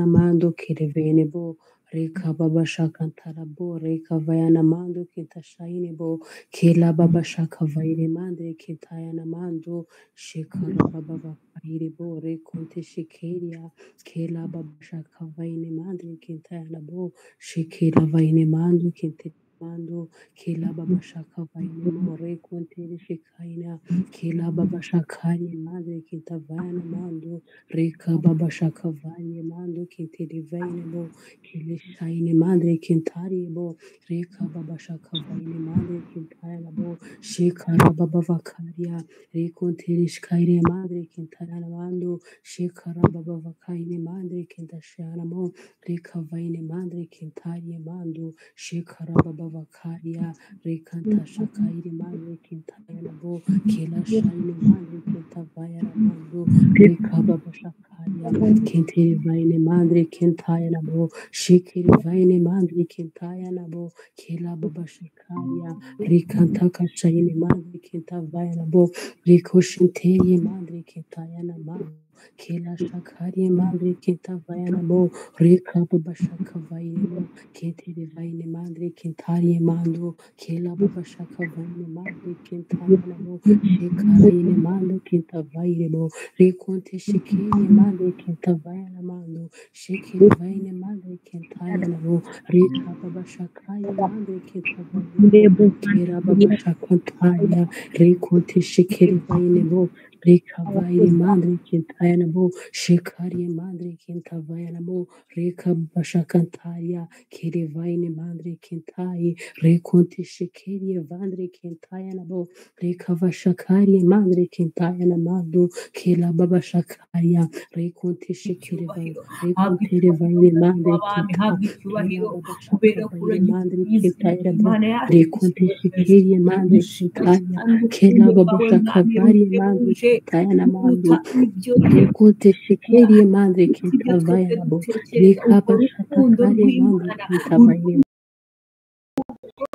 Mando Kirevenebo Reka Baba Shakantarabo Reka Vayana Mando Kintashainebo Kela Baba Shakavaire Mandre Kintayana Mando Shekara Baba Vairebo Rekonte Shikeria Kela Baba Shakavaine Mandre Kintayana Bo Shekela Vaine Mando Kinte Mando Kela Baba Shakavaine Mo Rekonte Shikaina Kela Baba Shakari Mandre Kintavayana Mando Reka Baba Shakavaine Mando Kinterivaine Bo Kilishaine Mandre Kintari Bo Reka Baba Shakavaine Mandre Kintayana Bo Shekara Baba Vakaria Rekonterishkaire Mandre Kintayana Mando Shekara Baba Vakaine Mandre Kintashana Mo Reka Vaine Mandre Kintari Mando Shekara Baba Vakaria Rekanta Shakaire Mandre Kintayana Bo Kela Shaine Mandre Kintavayana Mando Reka Baba Shakaria Kinteri Vaine Mandre Kintayana Bo Shekere Vaine Mandre Kintayana Bo Kela Baba Shakaria Rekanta Kashaine Mandre Kintavayana Bo Rikoshinteri Mandre Kintayana Mando Kela Shakari Mandre Kintavayana Bo Reka Baba Shakavaine Bo Ketere Vaine Mandre Kintari Mando Kela Baba Shakavaine Mandre Kintayana Bo Shekaraine Mando Kintavaire Bo Rekonte Shekere Mandre Kintavayana Mando Shekere Vaine Mandre Kintayana Bo Reka Baba Shakaya Mandre Kintavaine Bo Kera Baba Shakantaya Rekonte Shekere Vaine Bo Reka Vaine Mandre Kintayana Bo Shekari Mandre Kintavayana Bo Reka Bashakantaria Kere Vaine Mandre Kintai Rekonte Shekeri Vandre Kintayana Bo Reka Vashakari Mandre Kintayana Mando Kela Baba Shakaria Rekonte Shekere Vaine Icyubahiro, Rekonte habwa icyubahiro Vaine Mwami Mandre w'abami, Kinta habwa Kela icyubahiro Baba kubera ko Shakavaine uragira Mandre ubwiza, Kintayana Bo Imana yacu Rekonte isumba byose. Shekeri Mandre Dushima Kintaya cyane Kela urukundo Baba rwawe Mwami Shakavari Mandre ruhebuje, Kintayana Mando ruruta ibyo Rekonte Shekeri Mandre ibyo twebwe Kintavayana Bo dutekereza, Reka urwo rukundo Bashatakari Mandre rw'Imana Kintavaine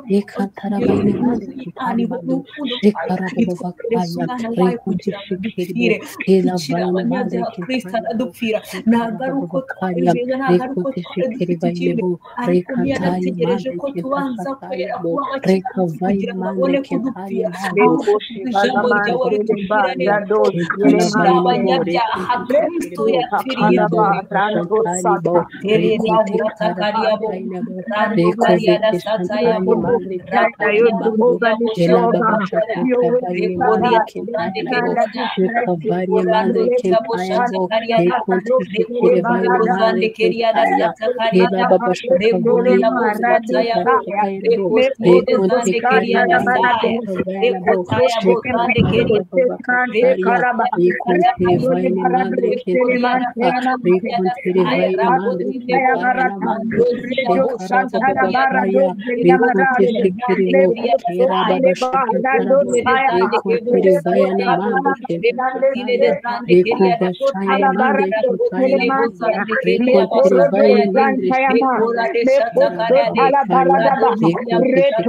Reka urukundo Taravaine Mandre Imana Kintari ibona Mando urukundo rwayo Shekara Baba itwohereza Vakaya umwana wayo Rekonte kugira ngo Shekeri adupfire, Bo Kela tukiri Vaine Mandre abanyabyaha Kristo Kintaya Bo aradupfira. Shekara Ntabwo ari Baba uko twari Vakaya beza, ntabwo ari uko Rekonte twari Shekeri dufite Vaine ikindi, Bo ariko Reka Tayi ntiyanategereje Mandre ko tubanza Kintashataya kwera Bo kuba Reka abakiranutsi Vaine kugira ngo Mandre abone Kintari kudupfira, Mando ahubwo Lekoshe ijambo ryawe balamante ritubwira neza ko rado Kela tukiri Vaine Bo abanyabyaha Rekonte Kristo Shekeri Bo yapfiriye Kela itorero. Baba Shantari Bo Tereza Rekonte Kara huratakaria bo Shataina Bo rando Reko karia da Veke sataya Shantari bo Mandre Kintaya rakotia Mando bosia bo Kela Baba shatakaria da Shakanta Vaine rekoria Mandre bozande Kintaya Bo keria da Shekavaria rekorando Mandre sia bo Kintaya Bo shatakaria da Rekonte Shekere rekotile Vaine bozande Mandre keria da Kintaya satakaria Kela da Baba rekoria Shakavaria da bo Mandre sataya Kinta bo Shakaira Bo rekotile Rekonte dezande keria Karia da Mandre saya Kinta Vayana Bo rekotaya bozande Shekantara keria Baba Vakasharia Rekonte Vaine Mandre Kinta Shaka Rekonte Vaine Mandre Kintaya Mando Shekara Baba Bakaria Rekonte Shekiribo Kera Baba Shakantarabo Rekonte Vayana Mando Kinta Shakaya Rekova Shaine Mandre Kintayana Mando Rekonte Vaine Mandre Shekaya Kera Baba Bakaria Rekonte Shekiri Mando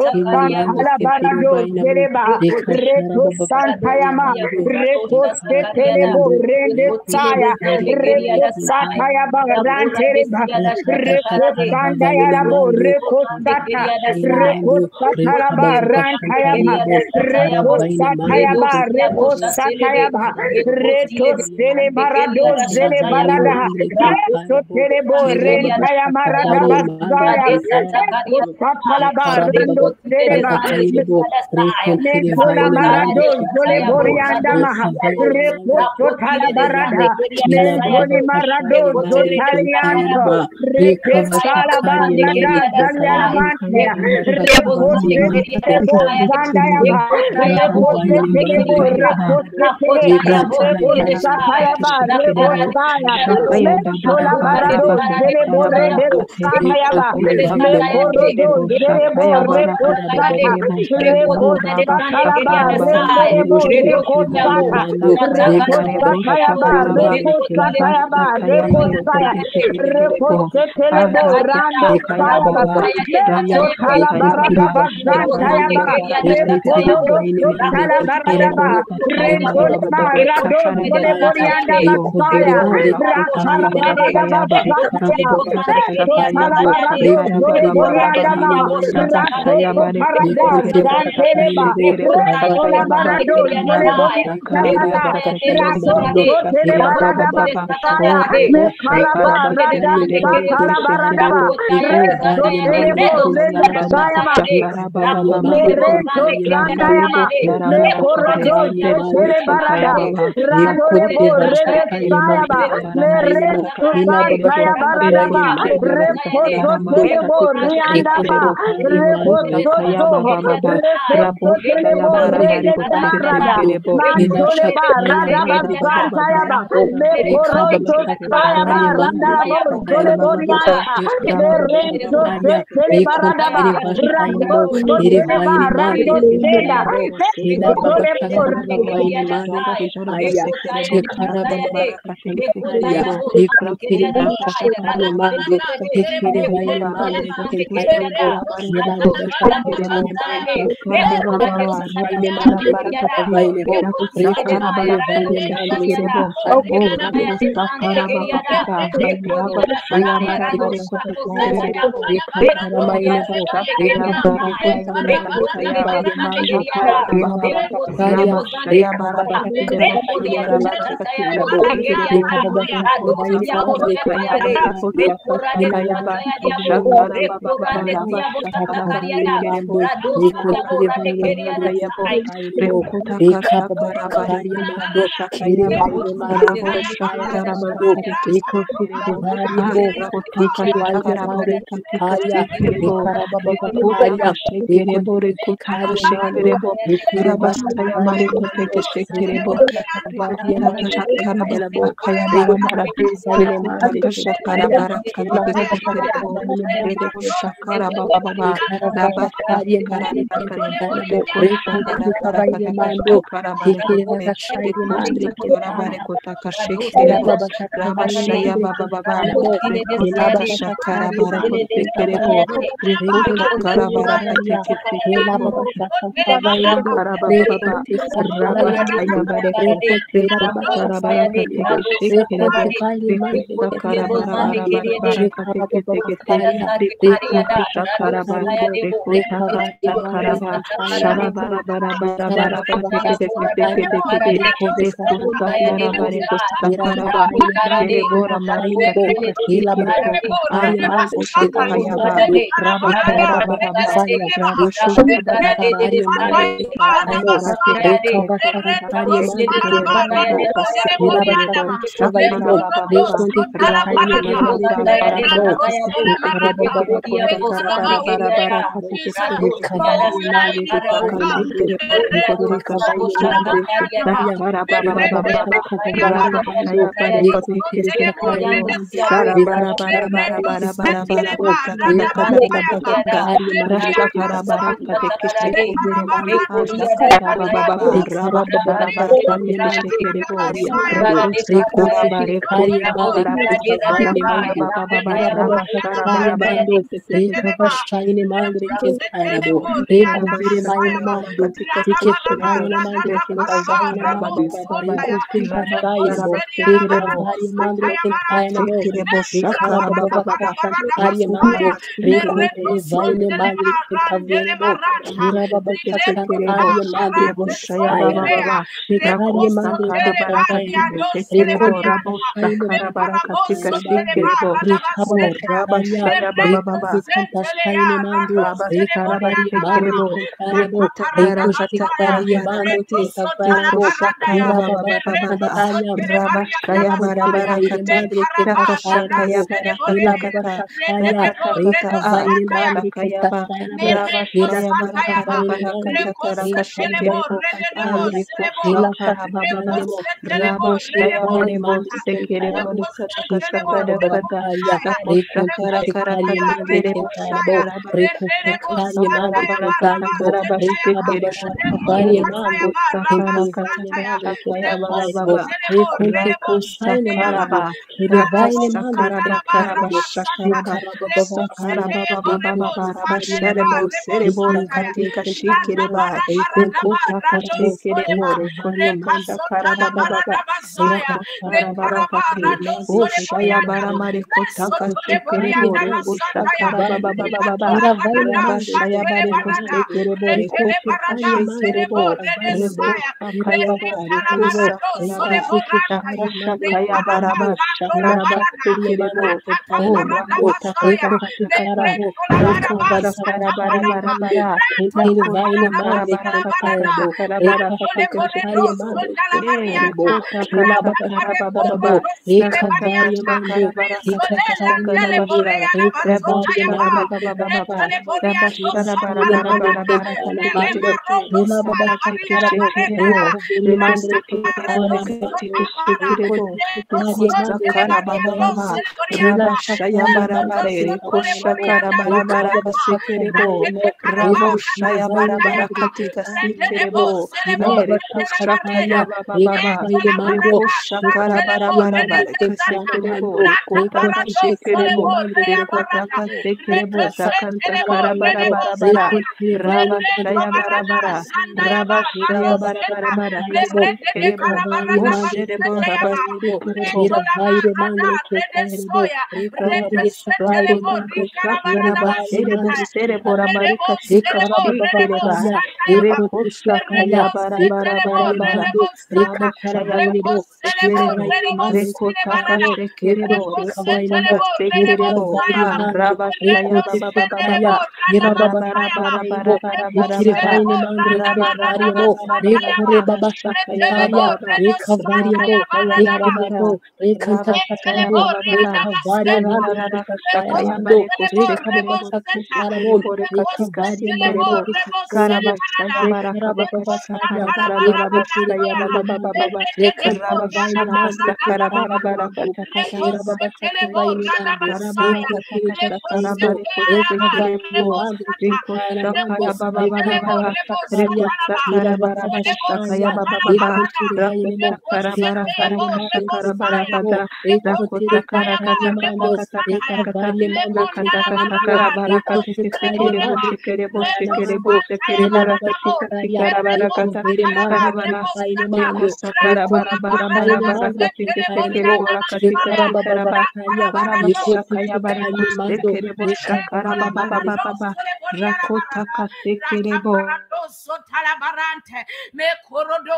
Kintiri Vaina Mo Rekashara Baba Bakaria Mando Rekara Mando Rekonte Kari Mandre Kintayana Mando Rekabashakara Bavaina Mando Kintashaina Mando Rekabavakashantaria Bo Karavaina Mandre Kintavaya Rekantara Vaina Mandre Kintaya Bo Kela Babashakavaria Mandre Kintaya Mando Shekarababa Vakatairi Bo Rekontere Mekola Vaina Mandre marado zole Kintaya Bo borianda maha. Rekavaina Mandre Rekoso Kintaya talabarada. Bo Kela Mentoni Baba marado Kashari Mandre Kintaya zotalianto. Ba Rekesala Rekavashakari barada Mandre Kintaya Bo zalianamante. Rekashakavaria Rekose Mandre telebo Kintaya zandayaba. Rekose Rekavaina telebo Mandre rekose Kintaya tele. Rekantaya Rekosa Mandre tayaba Kintashikiribo rebosaya. Shakaya Baba Mentola barado zelebo Kantara rebe sayaba. Rekontere Vaina Mandre Mekorodo zelebo Kintaya rekosata. Kara Baba Rekosata talaba renderebo rekosata. Mando Rekosatayaba rekosatayaba rekosaya rekosetelebo rando sayaba mesotala Baradaba Zantayaba, Rekodo Talabaradaba, Rekoleba Rado Soleborianda Basaya, Rakalabaradaba Zantaya, Rekotalabarado Soleboriandaba, Rakoto Parada Zanteleba, Rekolabarado Soleboriandaba, Rato Sotelebaradaba Saya, Mekalabarada Sakalabaradaba, Resotelebo Sayaba, Merento Sandayaba, Mekorodo Sotelebarada, Radolebo Rebesayaba, Merento Santayabaradaba, Rekosotelebo Riandaba, Rekosoto, Rekosotelebo Rebebarada, Mantoleba Radaba Santayaba, Mekoroto Sayaba Randabo Soleborianda, Merento Setelebaradaba, Rando Soteleba Rando Seda, Rekosolebo Sharebo Serebo Katika Shikireba Rekota Shekerebo Rekonda Karababa Rakarabarakati Oshaya Baramare Kotaka Shekerebo Rekota Karababa Rabashaya Bareko Shekerebo Rekota Shekerebo Rekota Kaya Kaya Baraba Shakaraba Shekerebo O Rakota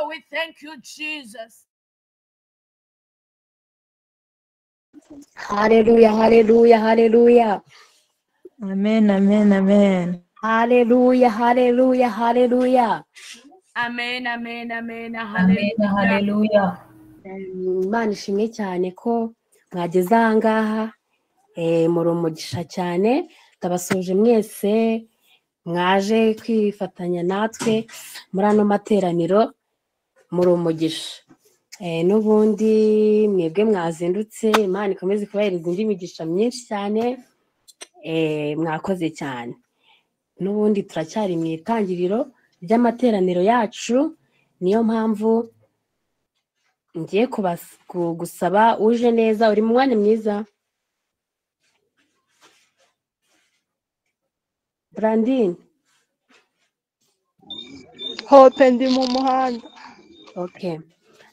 We thank you, Jesus. Hallelujah, hallelujah, hallelujah. Amen, amen, amen. Hallelujah, hallelujah, hallelujah. Amen, amen, amen. Amen, hallelujah. Imana ishimwe cyane ko mwageze aha ngaha, muri umugisha cyane. Ndabasuje mwese mwaje kwifatanya natwe muri ano materaniro, muri umugisha. N'ubundi mwebwe mwazindutse, Imana ikomeze kubahereza indi migisha myinshi cyane. Mwakoze cyane. N'ubundi turacyari mu itangiriro ry'amateraniro yacu, niyo mpamvu ngiye gusaba uje neza, uri mu mwanya mwiza. Brandine. Hope ndi mu muhanda. Okay.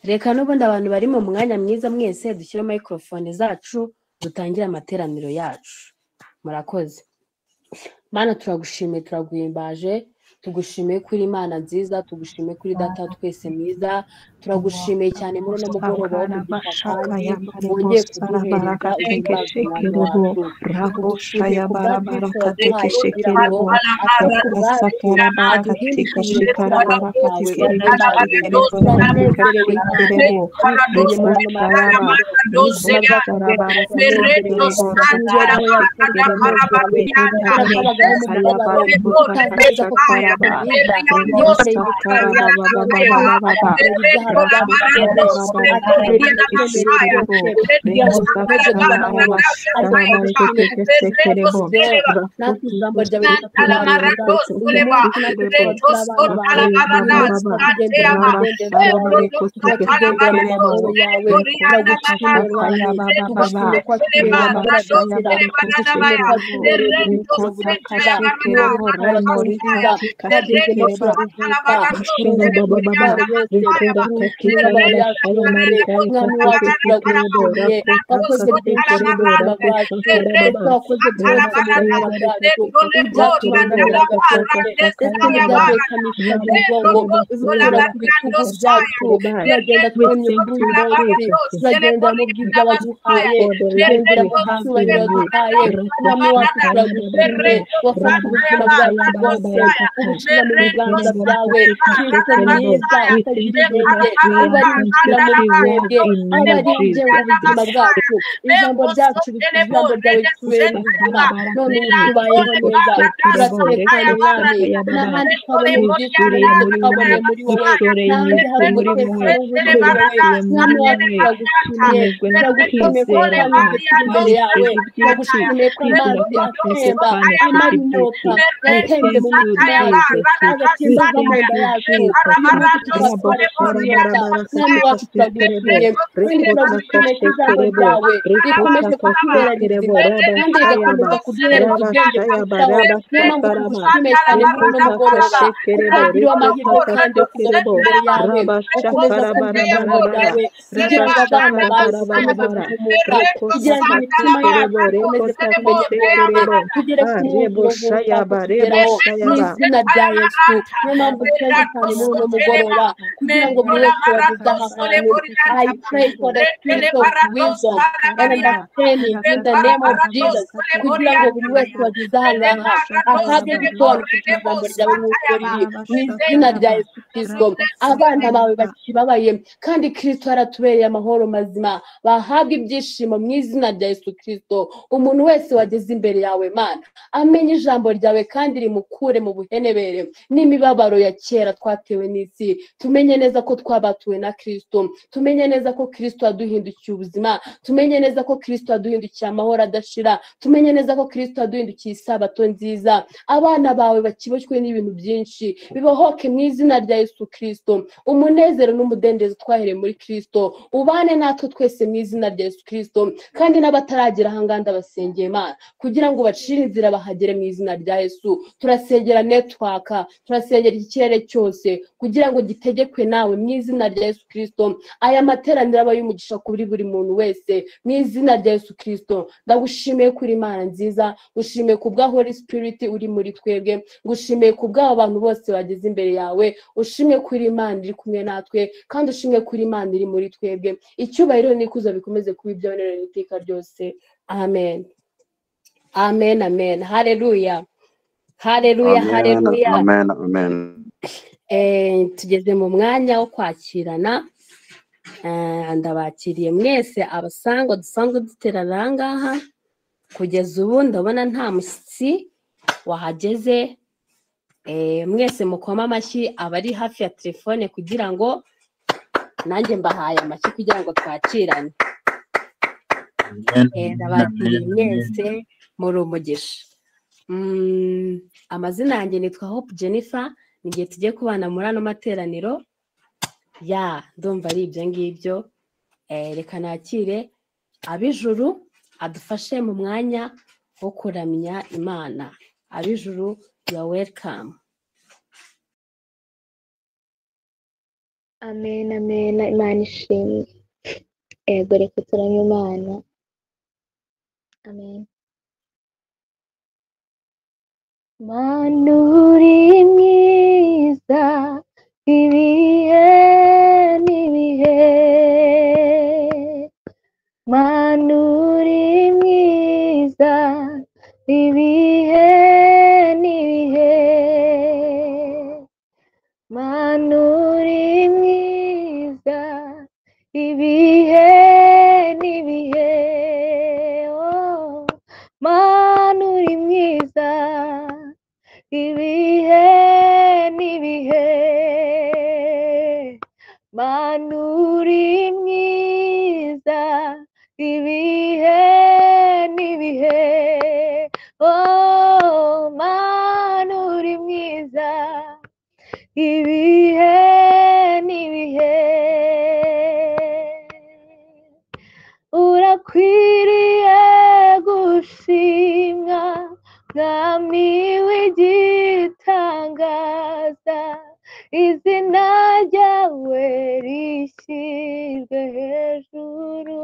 Reka n'ubundi abantu bari mu mwanya mwiza mwese dushyire microphone zacu dutangire amateraniro yacu. Murakoze. Mana turagushimiye, turaguhimbaje, tugushimiye kuri Imana nziza, tugushimiye kuri data twese mwiza, turagushimiye cyane muri uno mugoroba w'umugisha kandi wongeye kuduhereza ubuhimbaza umwami wacu. Tugushimiye ku bwa Kristo waduhaye kugira ngo atubwacu aduhindukirire kubana kwawe uhimbazwe. Turanezerewe cyane twishimye muri ano materaniro, ubuzima bwacu turanezerewe, imibereho yacu turanezerewe, kubera twabagaho mu mubabaro tutazi neza ko Kristo mwiza yikoreye imitwaro yacu, yikorera ibyaha ibyaha byacu byose, atugirira icyemezo cyose kugira ngo dukomeze kuba amahoro. Ariko turagushimiye kuko natwe ijambo ryawe rikatuganiriza uyu munsi, natwe tukaba turi abana bawe. Uyu munsi tukagendera mu mudendezo wawe, tukaba tugendera mu mahoro yawe. Turagushimiye Mwami, tugushimiye ko watubereye amahoro adakira, tugushimiye ko watubereye uburuhukiro budakira. Ni wowe sabato nziza, twagezemo turaruhuka, turuhuka imitwaro yose, turuhuka imibabaro yacu yose. Mwami wacu, turagushimiye, wakoze byinshi mu buzima bwacu, ndetse wakoze byose mu buzima bwacu, ibyatubangamiraga byose ndetse n'ibyaduhekamishaga umugongo ubikura ku bitugu byacu. Turagenda twemye kuri uyu munsi, turagendera mu bwiza waduhaye, tugendera mu cyubahiro waduhaye. Mwami wacu, turagushimiye, wafashe ubuzima bwacu bwose ubushyira mu biganza byawe. Kristo mwiza utagira inenge, uba ari gushyira muri twebwe, aba ari ugenga ubuzima bwacu. Ijambo ryacu, ijambo ryawe ritubera ubuzima. None ubu tubayeho neza, turatekanye Mwami. N'ahandi twabonye ibyishimo nibyo twabonye muri wowe, n'ahandi hari umutekano nk'uri muri wowe. Mwami wacu, turagushimiye, turagushimiye ko twanyuze turi imbere yawe, turagushimiye ko amazi atemba amara inyota yatembye mu mitima yacu, agatemba ava mu nda yacu. Uyu munsi tukaba twarakwinyota. Mwami wacu, turagushimiye, kandi turagushimiye ko ijambo ryawe rikomeje kutubera rizima kandi rigakomeza kuduhereza ubwenge kurushaho. Niyo mpamvu tugushimiye cyane kuri uno mugoroba, kuko wagiriwe amahirwe kandi yo kugaruka imbere yawe, ukomeza kumva ijambo ryawe kugira ngo abana bawe bakomeze guhumuka, kugira ngo imitima yacu ikomeze kukumenya mwami, tugere ku mwuzuro nk'ushaka kutugeraho mu izina rya Yesu. Niyo mpamvu dusenze cyane muri uno mugoroba kugira ngo buri wese wageze aha hantu, I pray for the spirit of wisdom and understanding in the name of Jesus, kugira ngo buri wese wageze aha ngaha ahabwe gusobanukirwa ijambo ryawe nk'uko riri mu izina rya Yesu Kristo. Abana bawe bakibabaye kandi Kristo yaratubereye amahoro mazima, bahabwe ibyishimo mu izina rya Yesu Kristo. Umuntu wese wageze imbere yawe Mana, amenye ijambo ryawe kandi rimukure mu buhenebere n'imibabaro ya kera twatewe n'isi. Tumenye neza ko twabatuwe na Kristo, tumenye neza ko Kristo yaduhindukiye ubuzima, tumenye neza ko Kristo yaduhindukiye amahoro adashira, tumenye neza ko Kristo yaduhindukiye isabato nziza. Abana bawe bakiboshywe n'ibintu byinshi bibohoke mu izina rya Yesu Kristo. Umunezero n'umudendezo twahereye muri Kristo ubane natwe twese mu izina rya Yesu Kristo. Kandi n'abataragera aha ngaha ndabasengeye Imana kugira ngo bacire inzira bahagere mu izina rya Yesu. Turasengera network, turasengera iki kirere cyose kugira ngo gitegekwe nawe mu izina rya Yesu Kristo. Aya materaniro aba y'umugisha kuri buri muntu wese mu izina rya Yesu Kristo. Ndagushimiye kuri Imana nziza, ngushimiye ku bwa Holy Spirit uri muri twebwe, ngushimiye ku bw'aba bantu bose bageze imbere yawe, ushimye kuri Imana iri kumwe natwe, kandi ushimye kuri Imana iri muri twebwe. Icyubahiro n'ikuzo bikomeze kuba ibyawe n'iteka ryose. Amen, amen, amen. Haleluya, haleluya, Amen, haleluya. amen, amen. Tugeze mu mwanya wo kwakirana. Ndabakiriye mwese abasangwa dusanzwe duterana aha ngaha. Kugeza ubu ndabona nta mushyitsi wahageze. Mwese mukoma amashyi abari hafi ya telefone kugira ngo nanjye mbahaye amashyi kugira ngo twakirane. Amen, amen, Ndabakiriye amen. mwese muri umugisha. Amazina yanjye nitwa Hope Jennifer, ni igihe tugiye kubana muri ano materaniro. Ya, ndumva ari ibyo ngibyo. Reka nakire ab'ijuru adufashe mu mwanya wo kuramya Imana. Ab'ijuru, you are welcome. Amen, amen. Imana ishimwe. Ego, reka turamye Imana. Amen. Mana uri mwiza ibihe n'ibihe, Mana uri mwiza ibihe n'ibihe, Mana uri mwiza ibihe n'ibihe, oh, Mana uri mwiza ibihe n'ibihe, Mana Mwami w'igitangaza, izina ryawe rishyirwe hejuru.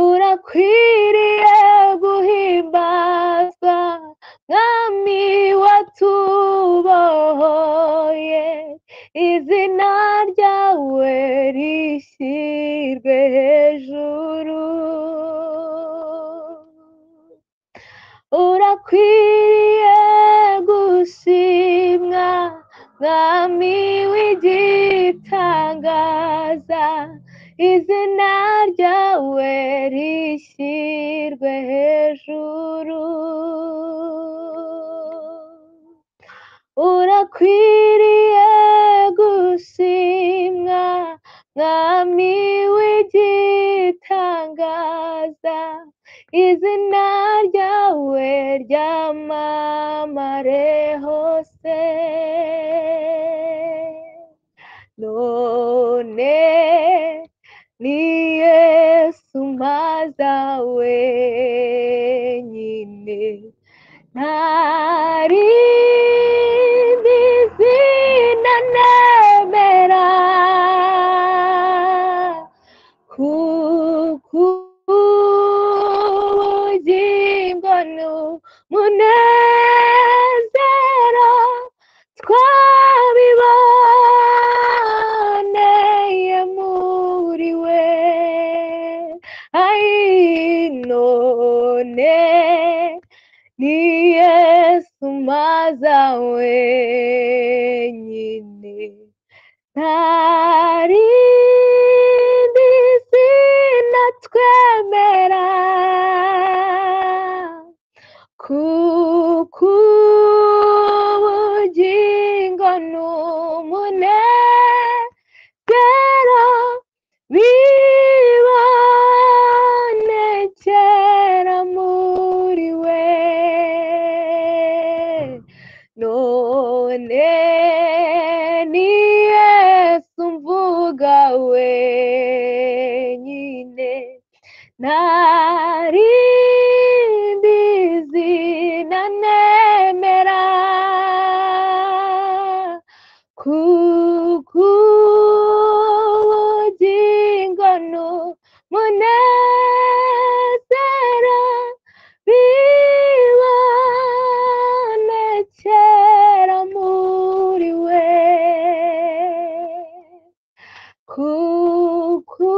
Urakwiriye guhimbazwa, Mwami watubohoye, izina ryawe rishyirwe hejuru. Urakwiriye gushimwa, Mwami w'igitangaza, izina ryawe rishyirwe hejuru. Urakwiriye gushimwa, Mwami w'igitangaza, izina ryawe ryamamare hose. None ni Yesu mpaza wenyine, nta rindi zina nemera, kuko ubugingo n'umunezero twabiboneye muri we. Ai, none ni Yesu maza wenyine, nta rindi zina twemera, kuko ubugingo n'umunezero bibonekera muri we. None ni Yesu mvuga wenyine, nta rindi zina nemera, kuko ubugingo n'umunezero bibonekera muri we. Kuko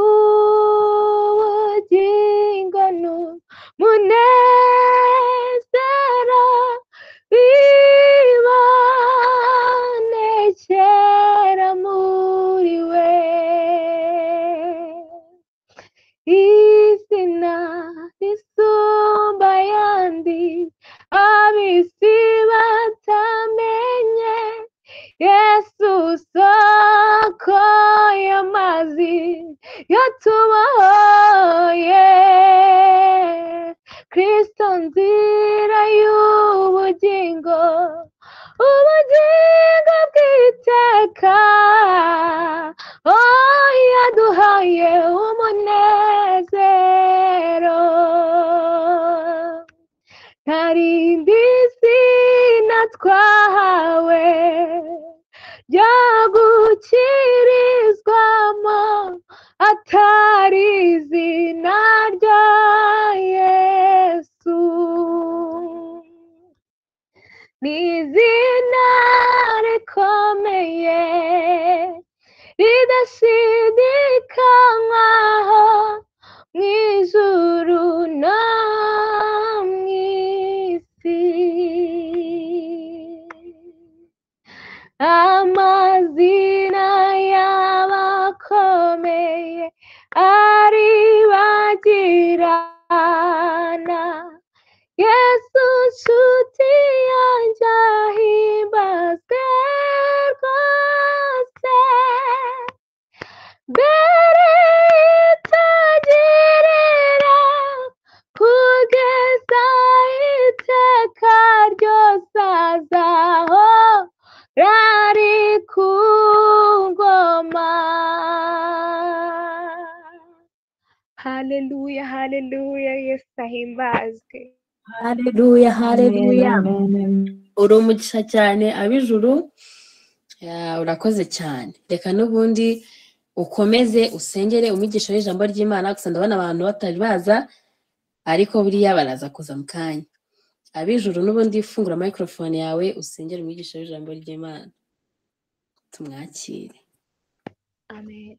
ubugingo n'umunezero bibonekera muri we. Izina risumba ayandi ab'isi batamenye, Yesu soko y'amazi yatubohoye, Kristo nzira y'ubugingo, ubugingo bw'iteka, oh yaduhaye umunezero. Nta rindi zina twahawe ryo gukirizwamo atari izina rya Yesu. Ni izina rikomeye ridashidikanywaho mu ijuru no mu isi. Amazina y'abakomeye aribagirana, Yesu nshuti yanjye ahimbazwe rwose. Mbere itangirira kugeza iteka ryose azahora ari ku ngoma. Haleluya, haleluya. Haleluya, Yesu ahimbazwe. Haleluya, haleluya. Amen, amen. Uri umugisha cyane ab'ijuru. Ya, urakoze cyane. Reka n'ubundi ukomeze usengere umwigisha w'ijambo ry'Imana. Gusa ndabona abantu batari baza, ariko buriya baraza kuza mu kanya. Ab'ijuru n'ubundi fungura microphone yawe usengere umwigisha w'ijambo ry'Imana, tumwakire. Amen.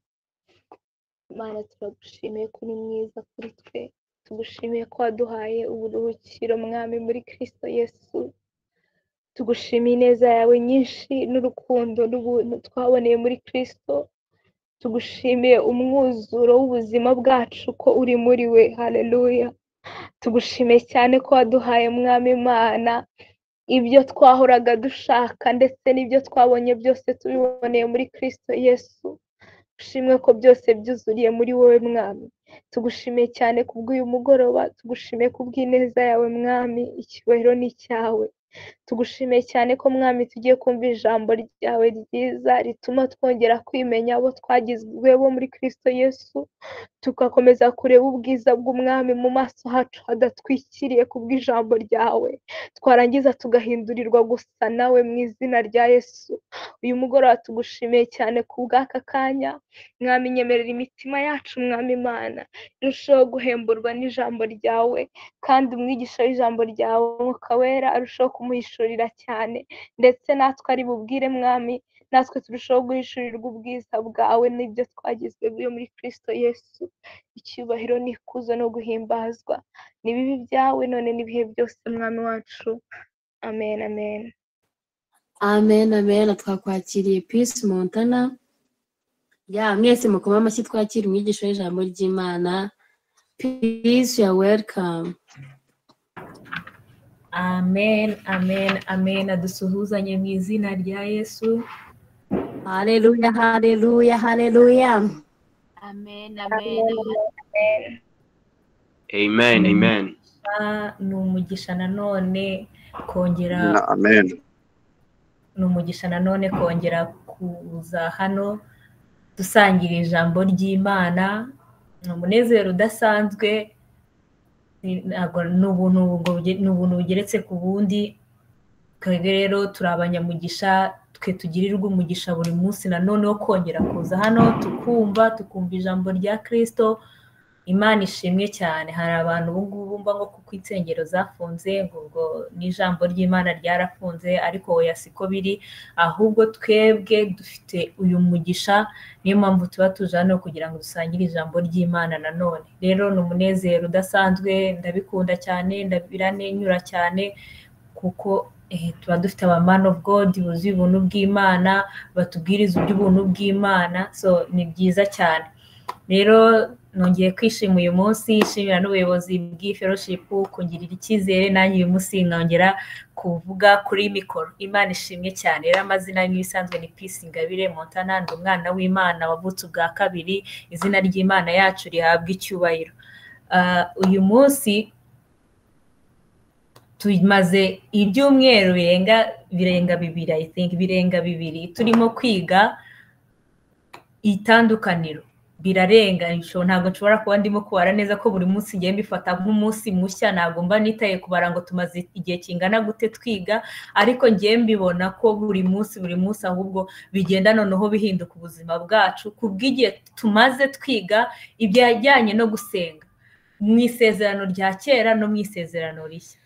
Mana, turagushimiye ko uri mwiza kuri twe, tugushimiye ko waduhaye uburuhukiro mwami muri Kristo Yesu. Tugushimiye ineza yawe nyinshi n'urukundo n'ubuntu twaboneye muri Kristo. Tugushimiye umwuzuro w'ubuzima bwacu ko uri muri we. Haleluya. Tugushimiye cyane ko waduhaye mwami Imana ibyo twahoraga dushaka ndetse n'ibyo twabonye byose tubiboneye muri Kristo Yesu. Ushimwe ko byose byuzuriye muri wowe mwami. Tugushimiye cyane kubw'uyu mugoroba, tugushimiye kubw'ineza yawe mwami, icyubahiro ni icyawe. Tugushimiye cyane ko mwami tugiye kumva ijambo ryawe ryiza rituma twongera kwimenya abo twagizwe bo muri Kristo Yesu, tugakomeza kureba ubwiza bw'umwami mu maso hacu hadatwikiriye kubw'ijambo ryawe, twarangiza tugahindurirwa gusa nawe mu izina rya Yesu. Uyu mugoroba tugushimiye cyane kubw'aka kanya mwami, nyemerera imitima yacu mwami Imana irusheho guhemburwa n'ijambo ryawe, kandi umwigisha w'ijambo ryawe Umwuka Wera arusheho kumuhishurira cyane, ndetse natwe ari bubwire mwami, natwe turushaho guhishurirwa ubwiza bwawe n'ibyo twagizwe byo muri Kristo Yesu. Icyubahiro n'ikuzo no guhimbazwa ni bibi byawe none n'ibihe byose mwami wacu. Amen, amen. Amen, amen. Twakwakiriye Peace Montana. Ya, mwese mukoma amashyi twakira umwigisha w'ijambo ry'Imana. Peace, you are welcome. Amen, amen, amen. Dusuhuzanye mu izina rya Yesu. Haleluya, haleluya, haleluya. Amen, amen. Amen. Amen, amen. Ni umugisha nanone kongera, Amen. ni umugisha nanone kongera kuza hano dusangira ijambo ry'Imana. Ni umunezero udasanzwe, ntabwo ni ubuntu bugeretse ku bundi. Twebwe rero turi abanyamugisha, twe tugirirwa umugisha buri munsi nanone wo kongera kuza hano tukumva ijambo rya Kristo. Imana ishimwe cyane. Hari abantu ubu ngubu bumva ngo kuko insengero zafunze ngo n'ijambo ry'Imana ryarafunze, ariko oya siko biri. Ahubwo twebwe dufite uyu mugisha, niyo mpamvu tuba tuje hano kugira ngo dusangire ijambo ry'Imana nanone. Rero ni umunezero udasanzwe, ndabikunda cyane, biranenyura cyane, kuko tuba dufite aba man of God buzuye ubuntu bw'Imana, batubwiriza iby'ubuntu bw'Imana, so ni byiza cyane. Rero nongeye kwishima uyu munsi, nshimira n'ubuyobozi bw'iyi fellowship kungirira icyizere, nanjye uyu munsi nkongera kuvuga kuri mikoro. Imana ishimwe cyane. Rero amazina nk'ibisanzwe ni Peace Ingabire Montana, ndi umwana w'Imana wavutse ubwa kabiri, izina ry'Imana yacu rihabwa icyubahiro. Uyu munsi tumaze ibyumweru birenga bibiri, I think birenga bibiri, turimo kwiga itandukaniro. Birarenga, ntabwo nshobora kuba ndimo kubara neza ko buri munsi ngiye mbifata nk'umunsi mushya, ntabwo mba nitaye kubara ngo tumaze igihe kingana gute twiga, ariko ngiye mbibona ko buri munsi ahubwo bigenda noneho bihinduka ubuzima bwacu kubw'igihe tumaze twiga ibijyanye no gusenga mu isezerano rya kera no mu isezerano rishya.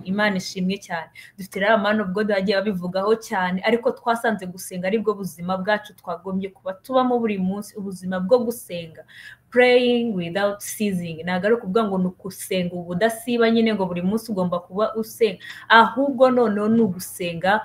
Imana ishimwe cyane. Dufite rero man of God bagiye babivugaho cyane, ariko twasanze gusenga aribwo buzima bwacu twagombye kuba tubamo buri munsi, ubuzima bwo gusenga, praying without ceasing. Ntabwo ari ukuvuga ngo ni ukusenga ubudasiba nyine ngo buri munsi ugomba kuba usenga, ahubwo noneho ni ugusenga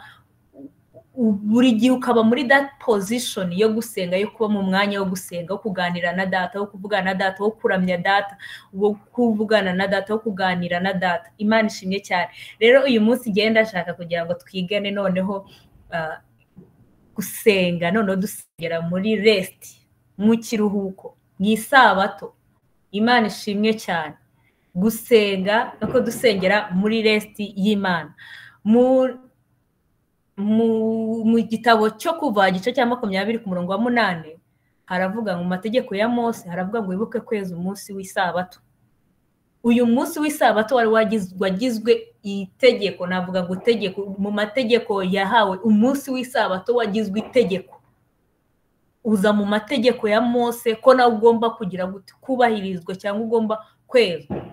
buri gihe ukaba muri that position yo gusenga, yo kuba mu mwanya wo gusenga, wo kuganira na data, wo kuvugana na data, wo kuramya data, wo kuvugana na data, wo kuganira na data. Imana ishimwe cyane. Rero uyu munsi ngenda ndashaka kugira ngo twigane noneho gusenga, noneho dusengera muri rest, mu kiruhuko, mu isabato. Imana ishimwe cyane. Gusenga nuko dusengera muri rest y'Imana. Mu gitabo cyo Kuva igice cya 20 ku murongo wa 8 haravuga mu mategeko ya Mose, haravuga ngo wibuke kweza umunsi w'isabato. Uyu munsi w'isabato wari wagizwe itegeko, navuga ngo itegeko mu mategeko yahawe, umunsi w'isabato wagizwe itegeko, uza mu mategeko ya Mose ko nawe ugomba kugira kubahirizwa cyangwa ugomba kwezwa.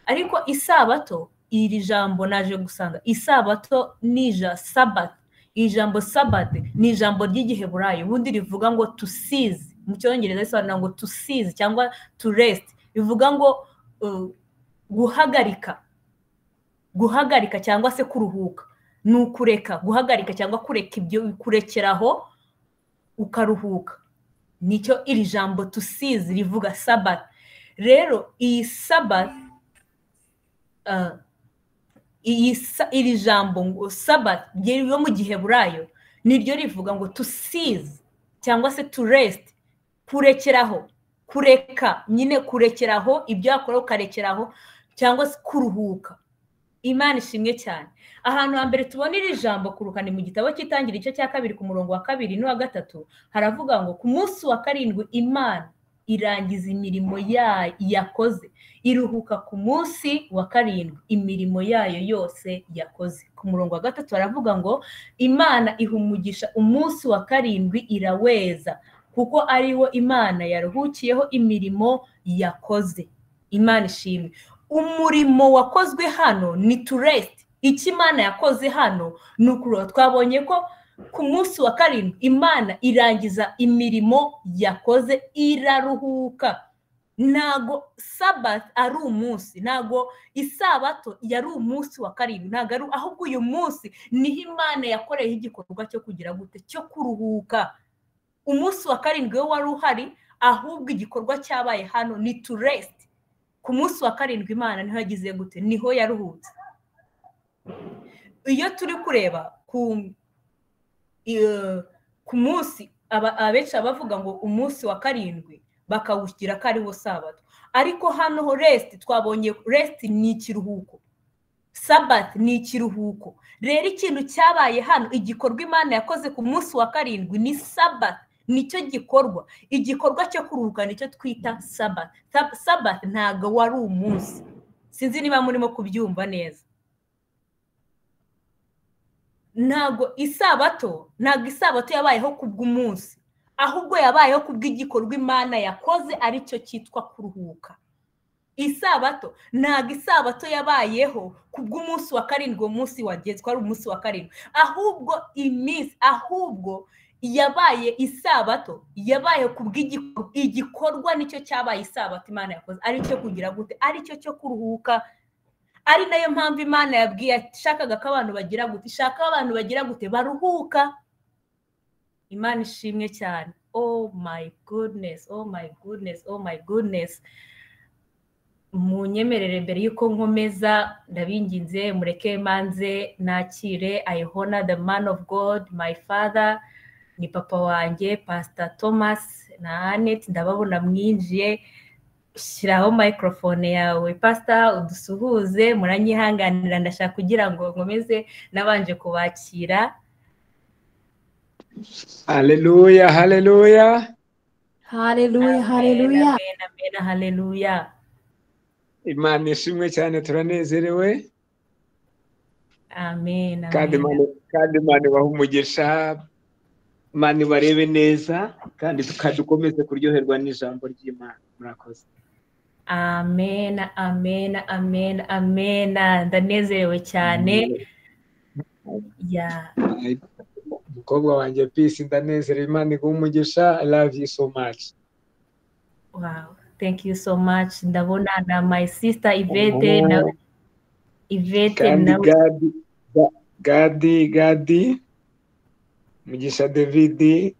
Ariko isabato, iri jambo naje gusanga isabato nija sabat, ijambo sabat ni ijambo ry'igiheburayo ubundi rivuga ngo to cease, mu cyongereza risobanura ngo to cease cyangwa to rest, bivuga ngo guhagarika, guhagarika cyangwa se kuruhuka, ni ukureka, guhagarika cyangwa kureka ibyo, kurekeraho ukaruhuka. Nicyo iri jambo to cease rivuga, sabat. Rero iyi sabat, iri jambo ngo sabat ryo mu giheburayo niryo rivuga ngo to cease cyangwa se to rest, kurekeraho, kureka nyine, kurekeraho ibyo wakora ukarekeraho cyangwa se kuruhuka. Imana ishimwe cyane. Ahantu hambere tubona iri jambo kuruhuka ni mu gitabo cy'Itangira igice cya 2 ku murongo wa 2 n'uwa 3, haravuga ngo ku munsi wa 7 Imana irangiza imirimo yayo yakoze, iruhuka ku munsi wa 7 imirimo yayo yose yakoze. Ku murongo wa 3 haravuga ngo Imana iha umugisha umunsi wa 7 iraweza, kuko ariwo Imana yaruhukiyeho imirimo yakoze. Imana ishimwe. Umurimo wakozwe hano ni to rest. Icyo Imana yakoze hano ni ukuruhuka. Twabonye ko ku munsi wa 7 Imana irangiza imirimo yakoze, iraruhuka. Ntago sabat ari umunsi, ntago isabato yari umunsi wa 7, ntago ari, ahubwo uyu munsi niho Imana yakoreyeho igikorwa cyo kugira gute, cyo kuruhuka. Umunsi wa 7 we wari uhari, ahubwo igikorwa cyabaye hano ni to rest. Ku munsi wa 7 Imana niho yagize gute, niho yaruhutse. Iyo turi kureba ku munsi, abenshi bavuga ngo umunsi wa 7 bakawushyira ko ariwo sabato, ariko hano ho rest twabonye rest ni ikiruhuko, sabat ni ikiruhuko. Rero ikintu cyabaye hano, igikorwa Imana yakoze ku munsi wa 7 ni sabat, nicyo gikorwa, igikorwa cyo kuruhuka nicyo twita sabat. Sabat ntago wari umunsi. Sinzi niba murimo kubyumva neza. Ntago isabato, ntago isabato yabayeho kubw'umunsi, ahubwo yabayeho kubw'igikorwa Imana yakoze aricyo cyitwa kuruhuka. Isabato ntago isabato yabayeho kubw'umunsi wa 7, uwo munsi wagezwe ari umunsi wa 7, ahubwo iminsi, ahubwo yabaye isabato yabaye kubw'igikorwa, nicyo cyabaye isabato Imana yakoze aricyo kugira gute, aricyo cyo kuruhuka. Ari nayo mpamvu Imana yabwiye ishakaga ko abantu bagira gute, ishaka abantu bagira gute, baruhuka. Imana ishimwe cyane. Oh my goodness, oh my goodness, oh my goodness. Munyemerere mbere yuko nkomeza, ndabinginze mureke manze nakire. I honor the man of God, my father, ni papa wanjye Pastor Thomas na Annette, ndababona mwinjiye. Shyiraho microphone yawe Pastor, udusuhuze. Muranyihanganira, ndashaka kugira ngo nkomeze nabanje kubakira. Haleluya, haleluya, haleluya, haleluya, amen, haleluya. Imana ishimwe cyane, turanezerewe. Amen. Kandi Imana ibahe umugisha, Imana ibarebe neza, kandi tukadukomeze kuryoherwa n'ijambo ry'Imana. Murakoze. Amen, amen, amen, amen. Ndanezerewe cyane. Ya mukobwa wanjye Peace, ndanezerewe. Imana iguhe umugisha. I love you so much. Wow, thank you so much. Ndabona na my sister Ivete, na Ivete na Gadi, Gadi Mugisha David.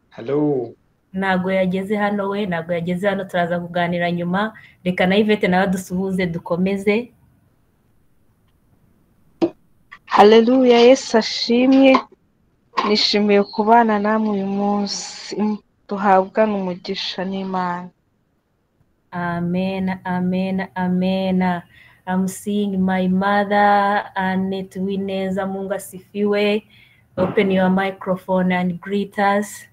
Hello. Ntago yageze hano we, ntago yageze hano, turaza kuganira nyuma. Reka na Ivete nawe dusuhuze dukomeze. Haleluya, Yesu ashimwe. Nishimiye kubana namwe uyu munsi, duhabwa n'umugisha n'Imana. Amen, amen, amen. I'm seeing my mother Annette Wineza. Mungu asifiwe. Open your microphone and greet us.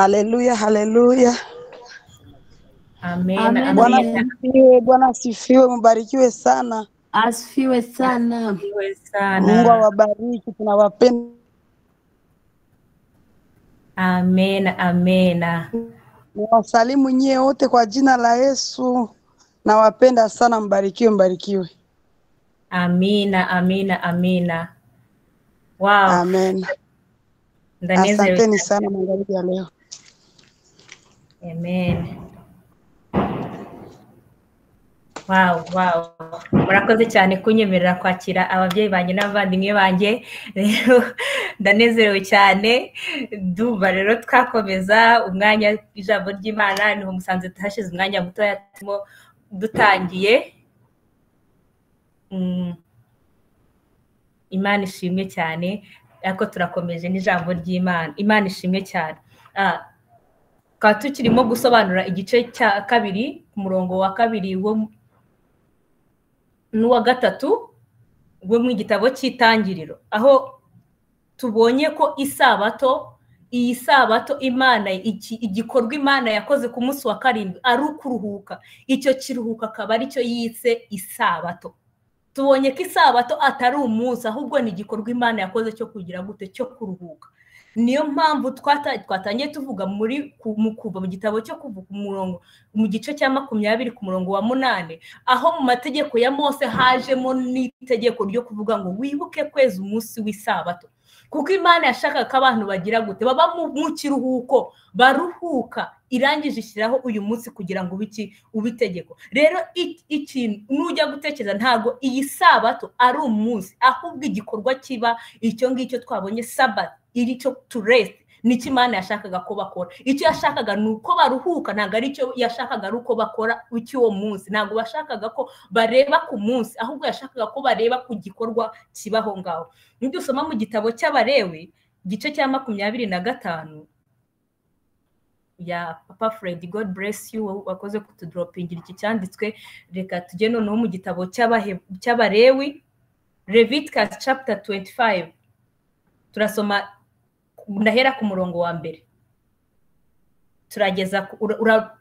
Haleluya, haleluya. Amen, Amen. Bwana amen. asifiwe, Bwana asifiwe, mbarikiwe sana. Asifiwe sana. Asifiwe Mungu sana. awabariki, tunawapenda. Amen, amena. Nawasalimu nyie wote kwa jina la Yesu. Nawapenda sana, mbarikiwe, mbarikiwe. Amina, amina, amina. Wow, Amen. ndanezerewe Asanteni cyane. sana magharibi ya leo. Amen. Wow, wow. Murakoze cyane kunyemerera kwakira ababyeyi banjye n'abavandimwe banjye. Rero ndanezerewe cyane. Ndumva rero twakomeza umwanya w'ijambo ry'Imana, niho musanze hashize umwanya mutoya turimo dutangiye. Imana ishimwe cyane, ariko turakomeje n'ijambo ry'Imana. Imana ishimwe cyane. Tukaba tukirimo gusobanura igice cya kabiri, ku murongo wa kabiri n'uwa gatatu wo mu gitabo cy'Itangiriro, aho tubonye ko isabato, iyi sabato Imana, igikorwa Imana yakoze ku munsi wa karindwi ari ukuruhuka. Icyo kiruhuko akaba aricyo yise isabato. Tubonye ko isabato atari umunsi, ahubwo ni igikorwa Imana yakoze cyo kugira gute, cyo kuruhuka. Niyo mpamvu twatangiye tuvuga muri mu kuva mu gitabo cyo kuva ku murongo mu gice cya 20 ku murongo wa 8, aho mu mategeko ya Mose hajemo n'itegeko ryo kuvuga ngo wibuke kweza umunsi w'isabato, kuko Imana yashakaga ko abantu bagira gute, baba mu kiruhuko, baruhuka. Irangije ishyiraho uyu munsi kugira ngo ubiki ubitegeko. Rero ikintu nujya gutekereza, ntago iyi sabato ari umunsi, ahubwo igikorwa kiba icyo ngicyo twabonye Sabbath, iri cyo to rest, nicyo Imana yashakaga ko bakora. Icyo yashakaga ni uko baruhuka, ntabwo ari icyo yashakaga ari uko bakora icy'uwo munsi. Ntabwo bashakaga ko bareba ku munsi, ahubwo yashakaga ko bareba ku gikorwa kibaho ngaho. Nidusoma mu gitabo cy'Abalewi igice cya 25 ya Papa Fred, God bless you, wakoze kutudropingira iki cyanditswe. Reka tujye noneho mu gitabo cy'Abalewi, Leviticus chapter 25, turasoma ndahera ku murongo wa mbere turageza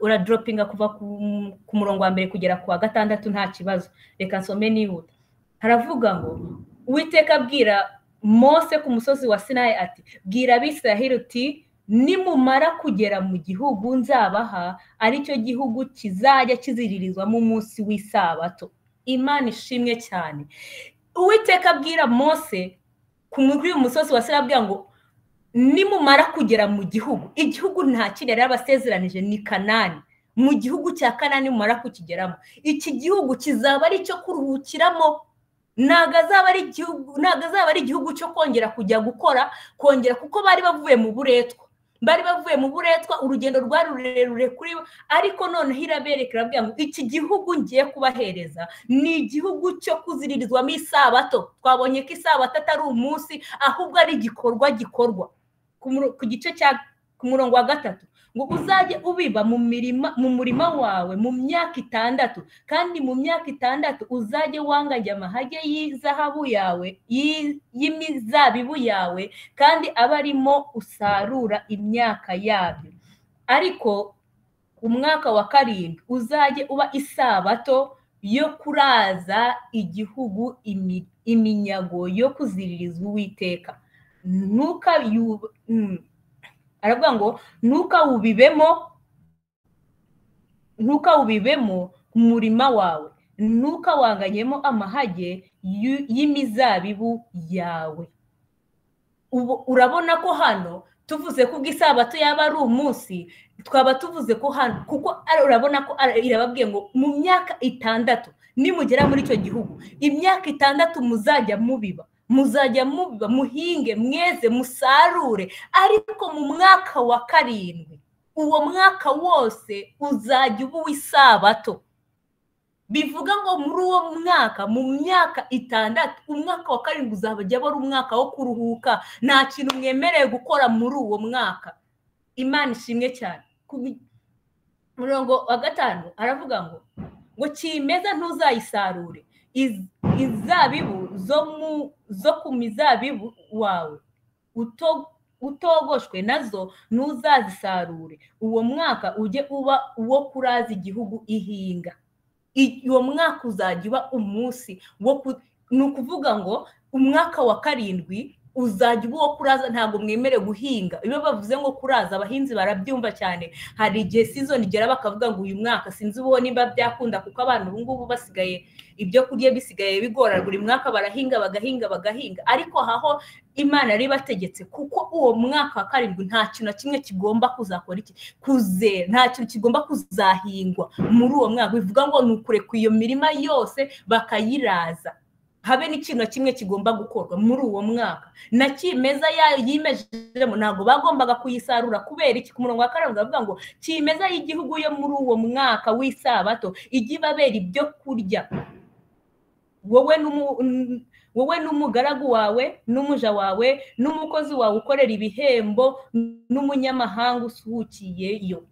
uradropinga kuva ku murongo wa mbere kugera ku wa 6, nta kibazo. Reka nsome nihuta. Haravuga ngo Uwiteka abwira Mose ku musozi wa Sinayi ati, bwira Abisirayeli uti nimumara kugera mu gihugu nzabaha, aricyo gihugu kizajya kiziririzwamo umunsi w'isabato. Imana ishimwe cyane. Uwiteka abwira Mose ku uyu musozi wa Sinayi abwira ngo nimumara kugera mu gihugu, igihugu nta kindi yari yabasezeranije ni Kanani. Mu gihugu cya Kanani mumara kukigeramo, iki gihugu kizaba ari icyo kuruhukiramo. Ntabwo azaba ari igihugu cyo kongera kujya gukora, kongera, kuko bari bavuye mu buretwa. Bari bavuye mu buretwa, urugendo rwari rurerure kuri bo, ariko noneho irabereka irababwira ngo iki gihugu ngiye kubahereza ni igihugu cyo kuziririzwamo isabato. Twabonye ko isabato atari umunsi, ahubwo ari igikorwa gikorwa. Ku gice cya ku murongo wa 3 ngo uzajye ubiba mu murima wawe mu myaka 6, kandi mu myaka 6 uzajye wanganya amahage y'izahabu yawe y'imizabibu yawe, kandi abe arimo usarura imyaka yabyo. Ariko umwaka wa 7 uzajye uba isabato yo kuraza igihugu iminyago yo kuziririza Uwiteka. Aravuga ngo ntukawubibemo umurima wawe, ntukawanganyemo amahage y'imizabibu yawe. Ubu urabona ko hano tuvuze ko ubw'isabato yaba ari umunsi, twaba tuvuze ko hano, kuko urabona ko irababwiye ngo mu myaka 6 nimugera muri icyo gihugu, imyaka 6 muzajya mubiba, muzajya mubiba, muhinge, mweze, musarure, ariko mu mwaka wa 7 uwo mwaka wose uzajya uba uw'isabato. Bivuga ngo muri uwo mwaka, mu myaka 6, umwaka wa 7 uzajya aba ari umwaka wo kuruhuka, nta kintu mwemerewe gukora muri uwo mwaka. Imana ishimwe cyane. Ku murongo wa 5 aravuga ngo kimeza ntuzayisarure, izabibu zo ku mizabibu wawe utogoshwe nazo ntuzazisarure. Uwo mwaka ujye uba uwo kuraza igihugu ihinga. Uwo mwaka uzajya uba umunsi wo, ni ukuvuga ngo umwaka wa 7 uzajya uba uwo kuraza, ntabwo mwemerewe guhinga. Iyo bavuze ngo kuraza abahinzi barabyumva cyane. Hari igihe season igera bakavuga ngo uyu mwaka sinzi ubu nimba byakunda, kuko abantu ubu ngubu basigaye ibyo kurya bisigaye bigora, buri mwaka barahinga bagahinga bagahinga. Ariko aho Imana yari bategetse, kuko uwo mwaka wa 7 nta kintu na kimwe kigomba kuzakora iki kuzera, nta kintu kigomba kuzahingwa muri uwo mwaka. Bivuga ngo ni ukureka iyo mirima yose bakayiraza, habe n'ikintu na kimwe kigomba gukorwa muri uwo mwaka. Na kimeza yimejejemo ntabwo bagombaga kuyisarura. Kubera iki? Ku murongo wa 7 bavuga ngo kimeza y'igihugu yo muri uwo mwaka w'isabato ijye ibabera ibyo kurya, wowe n'umugaragu wawe n'umuja wawe n'umukozi wawe ukorera ibihembo n'umunyamahanga usuhukiyeyo.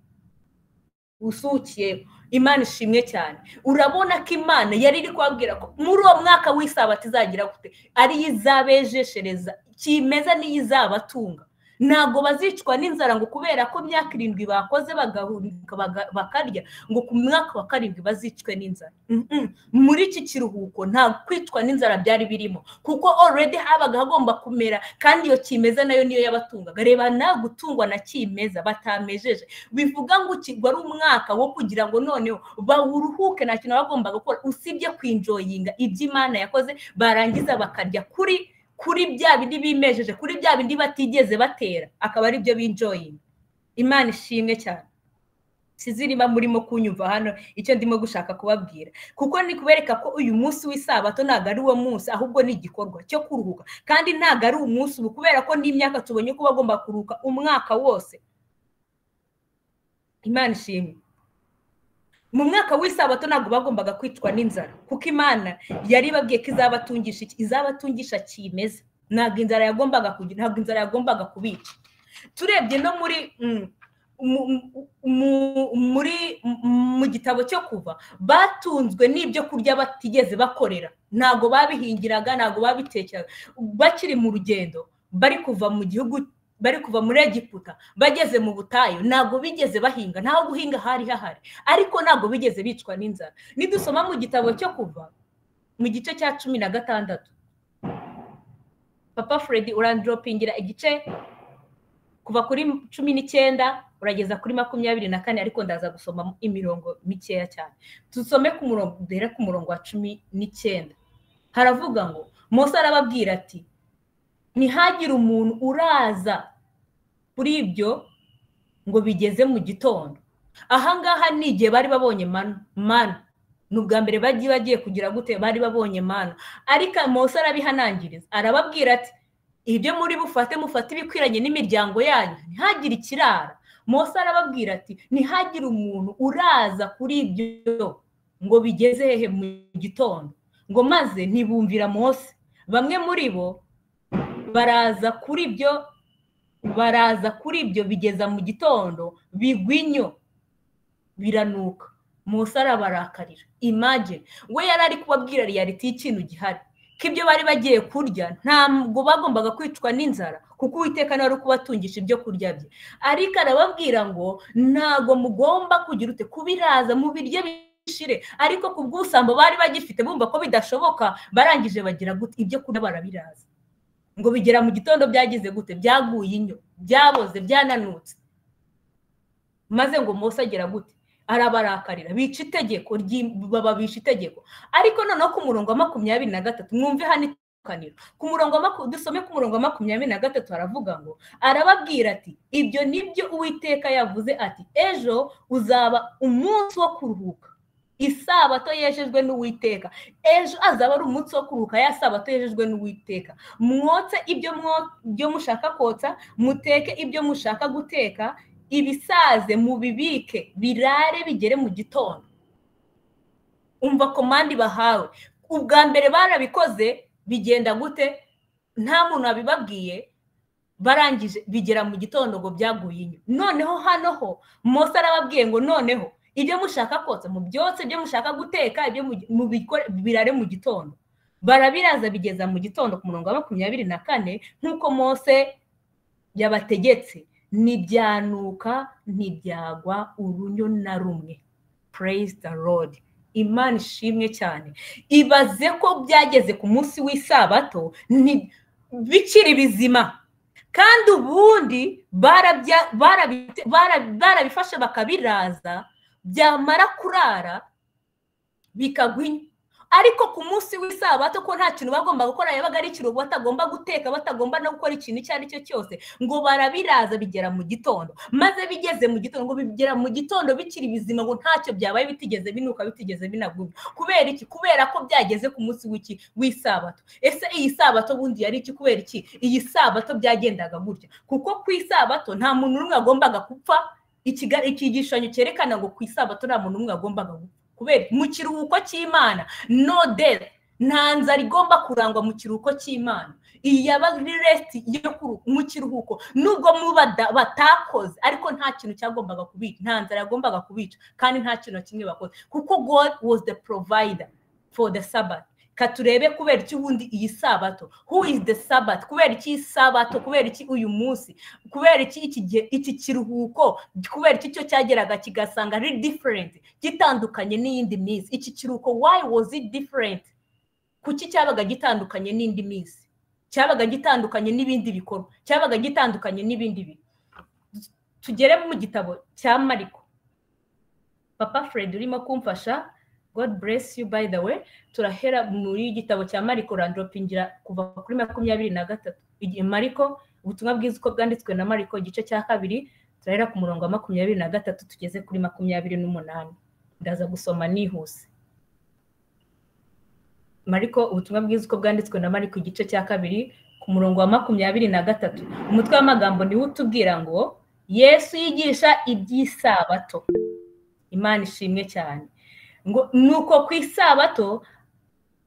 Imana ishimwe cyane. Urabona ko Imana yari iri kubabwira ko muri uwo mwaka w'isabato izagira gute, ari izabejeshereza kimeza n'iyizabatunga. Ntabwo bazicwa n'inzara ngo kubera ko imyaka 7 bakoze bagahurika bakarya, ngo ku mwaka wa 7 bazicwe n'inzara. Muri iki kiruhuko nta kwicwa n'inzara byari birimo, kuko already habaga hagomba kumera, kandi iyo kimeza nayo niyo yabatungaga. Reba na gutungwa na kimeza batamejeje, bivuga ngo wari umwaka wo kugira ngo noneho bawuruhuke, nta kintu bagomba gukora usibye kwinjoyinga ibyo Imana yakoze, barangiza bakarya kuri bya bindi bimejeje, kuri bya bindi batigeze batera, akaba ari byo binjoyinga. Imana ishimwe cyane. Sizirima murimo kunyumva hano icyo ndimo gushaka kubabwira, kuko ni kubereka ko uyu munsi w'isabato ntabwo ari uwo munsi, ahubwo ni igikorwa cyo kuruhuka. Kandi ntabwo ari umunsi ubu, kubera ko n'imyaka tubonye ko bagomba kuruhuka umwaka wose. Imana ishimwe. Mu mwaka w'isabato ntabwo bagombaga kwicwa n'inzara, kuko Imana yari babwiye ko izabatungisha iki? Izabatungisha kimeza. Ntabwo inzara yagombaga kugira, ntabwo inzara yagombaga kubica. Turebye no muri mu gitabo cyo Kuva, batunzwe n'ibyo kurya batigeze bakorera, ntabwo babihingiraga, ntabwo babitekeraga. Bakiri mu rugendo bari kuva mu gihugu, bari kuva muri Egiputa bageze mu butayu, ntabwo bigeze bahinga, ntaho guhinga hari hahari, ariko ntabwo bigeze bicwa n'inzara. Nidusoma mu gitabo cyo Kuva mu gice cya 16, Papa Freddy urandropingira igice kuva kuri 19 urageza kuri 24, ariko ndaza gusoma imirongo mikeya cyane. Tusome ku murongo, duhere ku murongo wa 19. Haravuga ngo Mose arababwira ati ntihagire umuntu uraza kuri ibyo ngo bigeze mu gitondo. Ahangaha ni igihe bari babonye manu, ni ubwa mbere bagiye kugira gute, bari babonye manu. Ariko Mose arabihanangiriza, arababwira ati ibyo muri bufate mufate ibikwiranye n'imiryango yanyu, ntihagire ikirara. Mose arababwira ati ntihagire umuntu uraza kuri ibyo ngo bigeze hehe mu gitondo. Ngo maze ntibumvira Mose, bamwe muri bo baraza kuri ibyo bigeza mu gitondo, bigwa inyo biranuka. Mose arabarakarira. Imagine, we yari ari kubabwira reality y'ikintu gihari, ko ibyo bari bagiye kurya ntabwo bagombaga kwicwa n'inzara, kuko Uwiteka nawe ari kubatungisha ibyo kurya bye. Ariko arababwira ngo ntabwo mugomba kugira ute kubiraza mubirye bishire. Ariko ku bw'ubusambo bari bagifite bumva ko bidashoboka, barangije bagira gute ibyo kurya barabiraza. Ngo bigera mu gitondo byagize gute, byaguye inyo, byaboze, byananutse. Maze ngo Mose agera gute, arabarakarira, bica itegeko, babisha itegeko. Ariko noneho ku murongo wa 23, mwumve hano itandukaniro. Ku murongo dusome ku murongo wa 23 haravuga ngo arababwira ati ibyo nibyo Uwiteka yavuze ati ejo uzaba umunsi wo kuruhuka, isabato yejejwe n'Uwiteka. Ejo azaba ari umunsi wo kuruhuka, ya sabato yejejwe n'Uwiteka. Mwotse ibyo mushaka kotsa, muteke ibyo mushaka guteka, ibisaze mubibike birare bigere mu gitondo. Umva komandi bahawe. Ubwa mbere barabikoze bigenda gute, nta muntu abibabwiye, barangije bigera mu gitondo ngo byaguye inyo. Noneho hano ho Mose arababwiye ngo noneho ibyo mushaka kotsa mu byose, ibyo mushaka guteka, ibyo mubikore birare mu gitondo. Barabiraza bigeza mu gitondo ku murongo wa 24, nkuko Mose yabategetse, ntibyanuka, ntibyagwa urunyo na rumwe. Praise the Lord. Imana ishimwe cyane. Ibaze ko byageze ku munsi w'isabato bikiri bizima, kandi ubundi barabifashe bakabiraza, byamara kurara bikagwa inyo. Ariko ku munsi w'isabato ko nta kintu bagomba gukora, yabaga ari ikiruhuko, batagomba guteka, batagomba no gukora ikintu icyo ari cyo cyose, ngo barabiraza bigera mu gitondo. Maze bigeze mu gitondo, ngo bigera mu gitondo bikiri bizima, ngo ntacyo byabaye, bitigeze binuka, bitigeze binaguma. Kubera iki? Kubera ko byageze ku munsi w'isabato. Ese iyi sabato bundi yari iki? Kubera iki iyi sabato byagendaga gutya? Kuko ku isabato nta muntu n'umwe wagombaga gupfa. Ikigishanyo cyerekana ngo ku isabato nta muntu n'umwe wagombaga gupfa. Kubera mu kiruhuko cy'Imana, no death, nta nzara igomba kurangwa mu kiruhuko cy'Imana. Iyi yaba ari rest yo mu kiruhuko, nubwo batakoze, ariko nta kintu cyagombaga kubica, nta nzara yagombaga kubica, kandi nta kintu na kimwe bakoze, kuko God was the provider for the Sabbath. Katurebe kubera iki ubundi iyi sabato, who is the Sabbath? Kubera iki sabato? Kubera iki uyu munsi? Kubera iki iki gihe, iki kiruhuko? Kubera iki cyo cyageraga kigasanga ari different, gitandukanye n'iyindi minsi? Iki kiruhuko, why was it different? Kuki cyabaga gitandukanye n'indi minsi? Cyabaga gitandukanye n'ibindi bikorwa, cyabaga gitandukanye n'ibindi bintu. Tugere mu gitabo cya Mariko. Papa Fred urimo kumfasha, God bless you by the way. Turahera muri igitabo cya Mariko, randropingira kuva kuri 23. Igihe Mariko, ubutumwa bwiza uko bwanditswe na Mariko, igice cya 2, turahera ku murongo wa 23 tugeze kuri 28. Ndaza gusoma nihuse. Mariko, ubutumwa bwiza uko bwanditswe na Mariko, igice cya 2 ku murongo wa 23. Umutwe w'amagambo niwo utubwira ngo Yesu yigisha iby'isabato. Imana ishimwe cyane. Ngo nuko ku isabato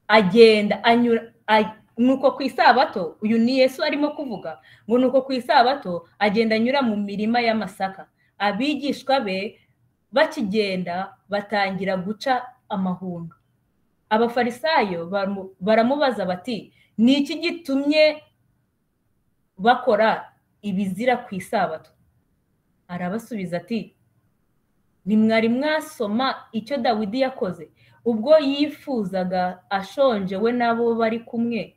agenda anyura, nuko ku isabato, uyu ni Yesu arimo kuvuga, ngo nuko ku isabato agenda anyura mu mirima y'amasaka, abigishwa be bakigenda batangira guca amahundo. Abafarisayo baramubaza bati, ni iki gitumye bakora ibizira ku isabato? Arabasubiza ati, ntimwari mwasoma icyo Dawidi yakoze ubwo yifuzaga ashonje we n'abo bari kumwe,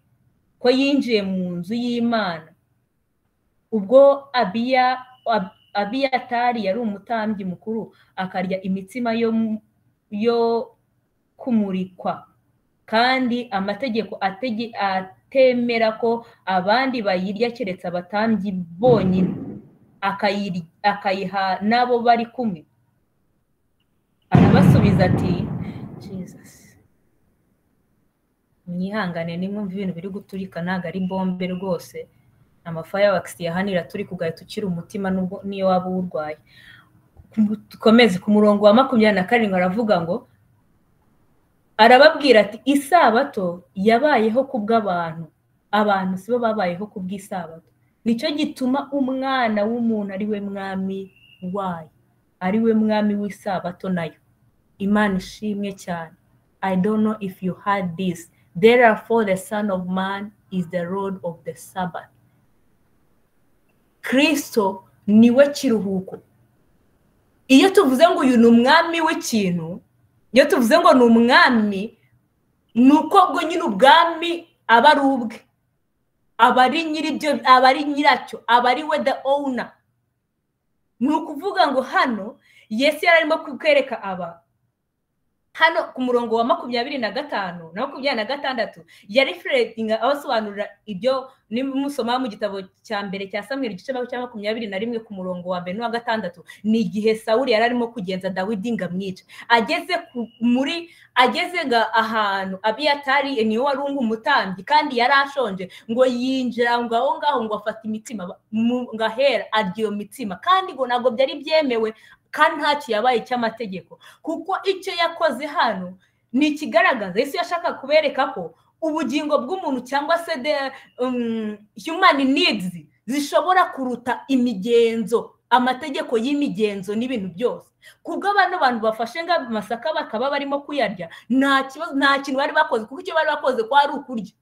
ko yinjiye mu nzu y'Imana, ubwo Abiyatari yari umutambyi mukuru, akarya imitsima yo kumurikwa, kandi amategeko atemera ko abandi bayirya keretse abatambyi bonyine, akayiha n'abo bari kumwe. Arabasubiza ati, Jesus, mwihangane nimwumva ibintu biri guturika, ntago ari bombe rwose, amafireworks ya hano iraturi kugahita ukira umutima nubwo niyo waba uwurwaye. Dukomeze ku murongo wa 27, aravuga ngo arababwira ati, isabato yabayeho kubw'abantu, abantu sibo babayeho kubw'isabato. Nicyo gituma umwana w'umuntu ari we mwami wayo, ari we mwami w'isabato nayo. Imana ishimwe cyane. I don't know if you heard this. Therefore the Son of Man is the Lord of the Sabbath. Kristo niwe kiruhuko. Iyo tuvuze ngo uyu ni umwami w'ikintu, iyo tuvuze ngo ni umwami, ni uko bwo nyine ubwami aba ari ubwe, aba ari nyiribyo, aba ari nyiracyo, aba ari we the owner. Ni ukuvuga ngo hano Yesu yari arimo kwereka aba hano ku murongo wa 25 na 26, yari reflecting abasobanurira ibyo nimusoma mu gitabo cya mbere cya Samweli igice cya 21 ku murongo wa 1 n'uwa 6. Ni igihe Sawuli yari arimo kugenza Dawidi ngo amwice, ageze muri ageze nga ahantu Abiyatari niwe wari umutambyi kandi yari ashonje, ngo yinjira ngo aho ngaho ngo afata imitsima ngo ahera arya iyo mitsima, kandi ngo ntabwo byari byemewe, kandi ntacyo yabaye cy'amategeko, kuko icyo yakoze hano ni ikigaragaza Yesu yashaka kubereka ko ubugingo bw'umuntu cyangwa se the human needs zishobora kuruta imigenzo, amategeko y'imigenzo n'ibintu byose. Kubwo bano bantu bafashe amasaka bakaba barimo kuyarya, nta kibazo, nta kintu bari bakoze, kuko icyo bari bakoze kwari ukurya.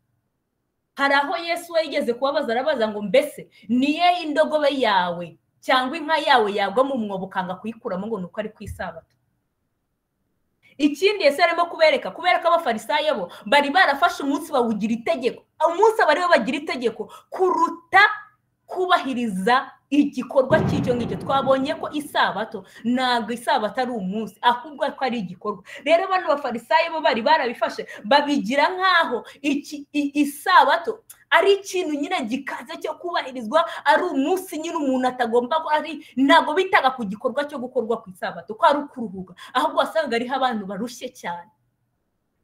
Hari aho Yesu we yigeze kubabaza, arabaza ngo mbese niye indogobe yawe cyangwa inka yawe yagwa mu mwobo ukanga kuyikuramo ngo nuko ari ku isabato? Ikindi Yesu arimo kubereka, kubera ko abafarisayo bo bari barafashe umunsi bawugira itegeko, umunsi aba aribo bagira itegeko kuruta kubahiriza igikorwa cy'icyo ngicyo. Twabonye ko isabato ntabwo isabato ari umunsi, ahubwo ko ari igikorwa. Rero bano bafarisayo bo bari barabifashe babigira nk'aho isabato ari ikintu nyine gikaze cyo kubahirizwa, ari umunsi nyine umuntu atagomba, ari ntabwo bitaga ku gikorwa cyo gukorwa ku isabato ko ari ukuruhuka, ahubwo wasangaga ariho abantu barushye cyane.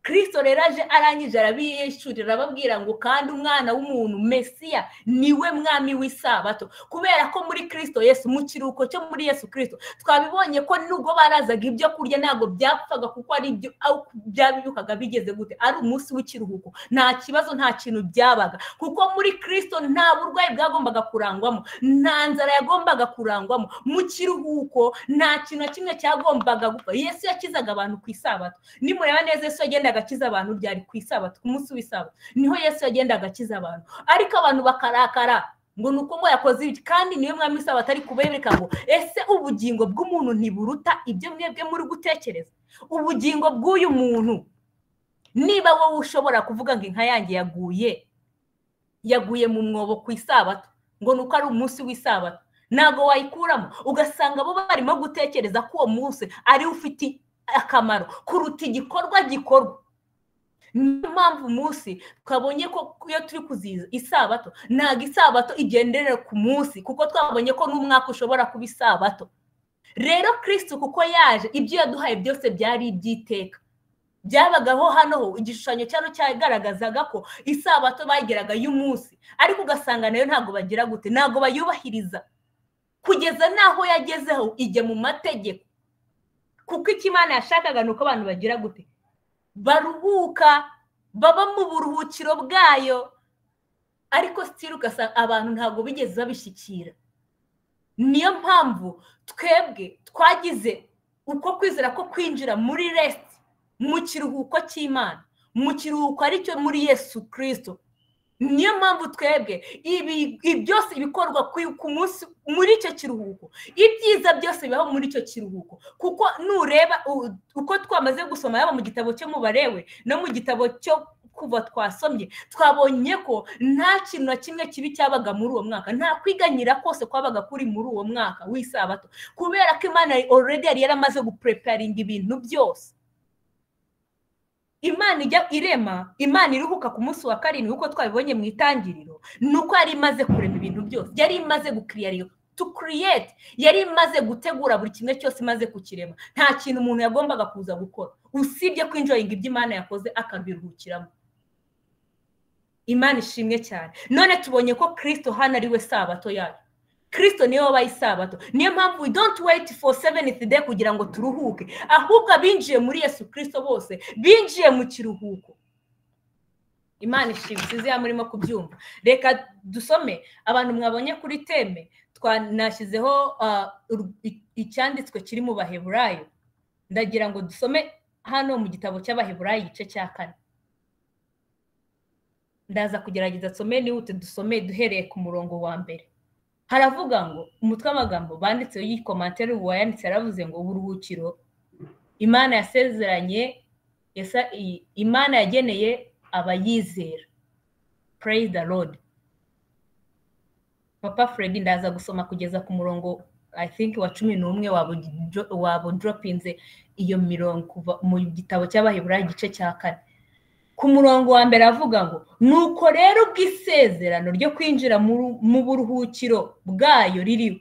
Kristo rero aje arangije arabiyeshurira, arababwira ngo kandi umwana w'umuntu Mesiya niwe mwami w'isabato. Kubera ko muri Kristo Yesu, mu kiruhuko cyo muri Yesu Kristo, twabibonye ko nubwo barazaga ibyo kurya ntabwo byapfaga, kuko ari ibyo byabibukaga bigeze gute, ari umunsi w'ikiruhuko, nta kibazo, nta kintu byabaga, kuko muri Kristo nta burwayi bwagombaga kurangwamo, nta nzara yagombaga kurangwamo. Mu kiruhuko nta kintu na kimwe cyagombaga gupfa. Yesu yakizaga abantu ku isabato. Nimureba neza, Yesu yagendaga agakiza abantu byari ku isabato, ku munsi w'isabato niho Yesu yagendaga agakiza abantu, ariko abantu bakarakara ngo nuko ngo yakoze ibi, kandi niwe mwami w'isabato ari kubereka ngo ese ubugingo bw'umuntu ntiburuta ibyo mwebwe muri gutekereza? Ubugingo bw'uyu muntu, niba wowe ushobora kuvuga ngo inka yanjye yaguye mu mwobo ku isabato ngo nuko ari umunsi w'isabato, ntabwo wayikuramo. Ugasanga bo barimo gutekereza ko uwo munsi ari ufite akamaro kuruta igikorwa gikorwa. Niyo mpamvu umunsi twabonye ko iyo turi kuziza isabato, ntabwo isabato igenderera ku munsi, kuko twabonye ko n'umwaka ushobora kuba isabato. Rero Kristo kuko yaje, ibyo yaduhaye byose byari iby'iteka, byabagaho hano ho igishushanyo cyano cyagaragazaga ko isabato bageraga y'umunsi, ariko ugasanga nayo ntabwo bagira gute, ntabwo bayubahiriza kugeza n'aho yagezeho ijya mu mategeko. Kuko icyo Imana yashakaga ni uko abantu bagira gute, baruhuka, baba mu buruhukiro bwayo. Ariko still ugasanga abantu ntabwo bigeze babishyikira. Niyo mpamvu twebwe twagize uko kwizera ko kwinjira muri rest, mu kiruhuko cy'Imana, mu kiruhuko aricyo muri Yesu Kristo. Niyo mpamvu twebwe ibi byose ibikorwa ku munsi muri icyo kiruhuko, ibyiza byose bibaho muri icyo kiruhuko. Kuko nureba uko twamaze gusoma yaba mu gitabo cyo mu Balewi no mu gitabo cyo Kuva twasomye, twabonye ko nta kintu na kimwe kibi cyabaga muri uwo mwaka, nta kwiganyira kose kwabaga kuri muri uwo mwaka w'isabato, kubera ko Imana already yari yaramaze gupreparinga ibintu byose. Imana ijya irema, Imana iruhuka ku munsi wa karindwi uko twabibonye mu itangiriro, nuko yari imaze kurema ibintu byose, yari imaze gucreate, to create, yari imaze gutegura buri kimwe cyose, imaze kukirema. Nta kintu umuntu yagombaga kuza gukora usibye kwinjoyinga ibyo Imana yakoze akabiruhukiramo. Imana ishimwe cyane. None tubonye ko Kristo hano ari we sabato yayo. Kristo niwe wabaye isabato. Niyo mpamvu we don't wait for seventh day kugira ngo turuhuke, ahubwo abinjiye muri Yesu Kristo bose binjiye mu kiruhuko. Imana ishimwe. Sinzi ya murimo kubyumva. Reka dusome abantu mwabonye kuri teme twanashyizeho icyanditswe kiri mu Baheburayo. Ndagira ngo dusome hano mu gitabo cy'Abaheburayo igice cya 4. Ndaza kugerageza nsome nihute, dusome duhereye ku murongo wa mbere. Haravuga ngo umutwe w'amagambo banditseho iyi commentaire uwayanditse yaravuze ngo uburuhukiro Imana yasezeranye, Imana yageneye abayizera. Praise the Lord. Papa Fred, ndaza gusoma kugeza ku murongo I think wa 11 wabo dropinze iyo mirongo kuva mu gitabo cy'Abaheburayo igice cya 4. Ku murongo wa mbere avuga ngo nuko rero ubwisezerano ryo kwinjira mu buruhukiro bwayo ririho,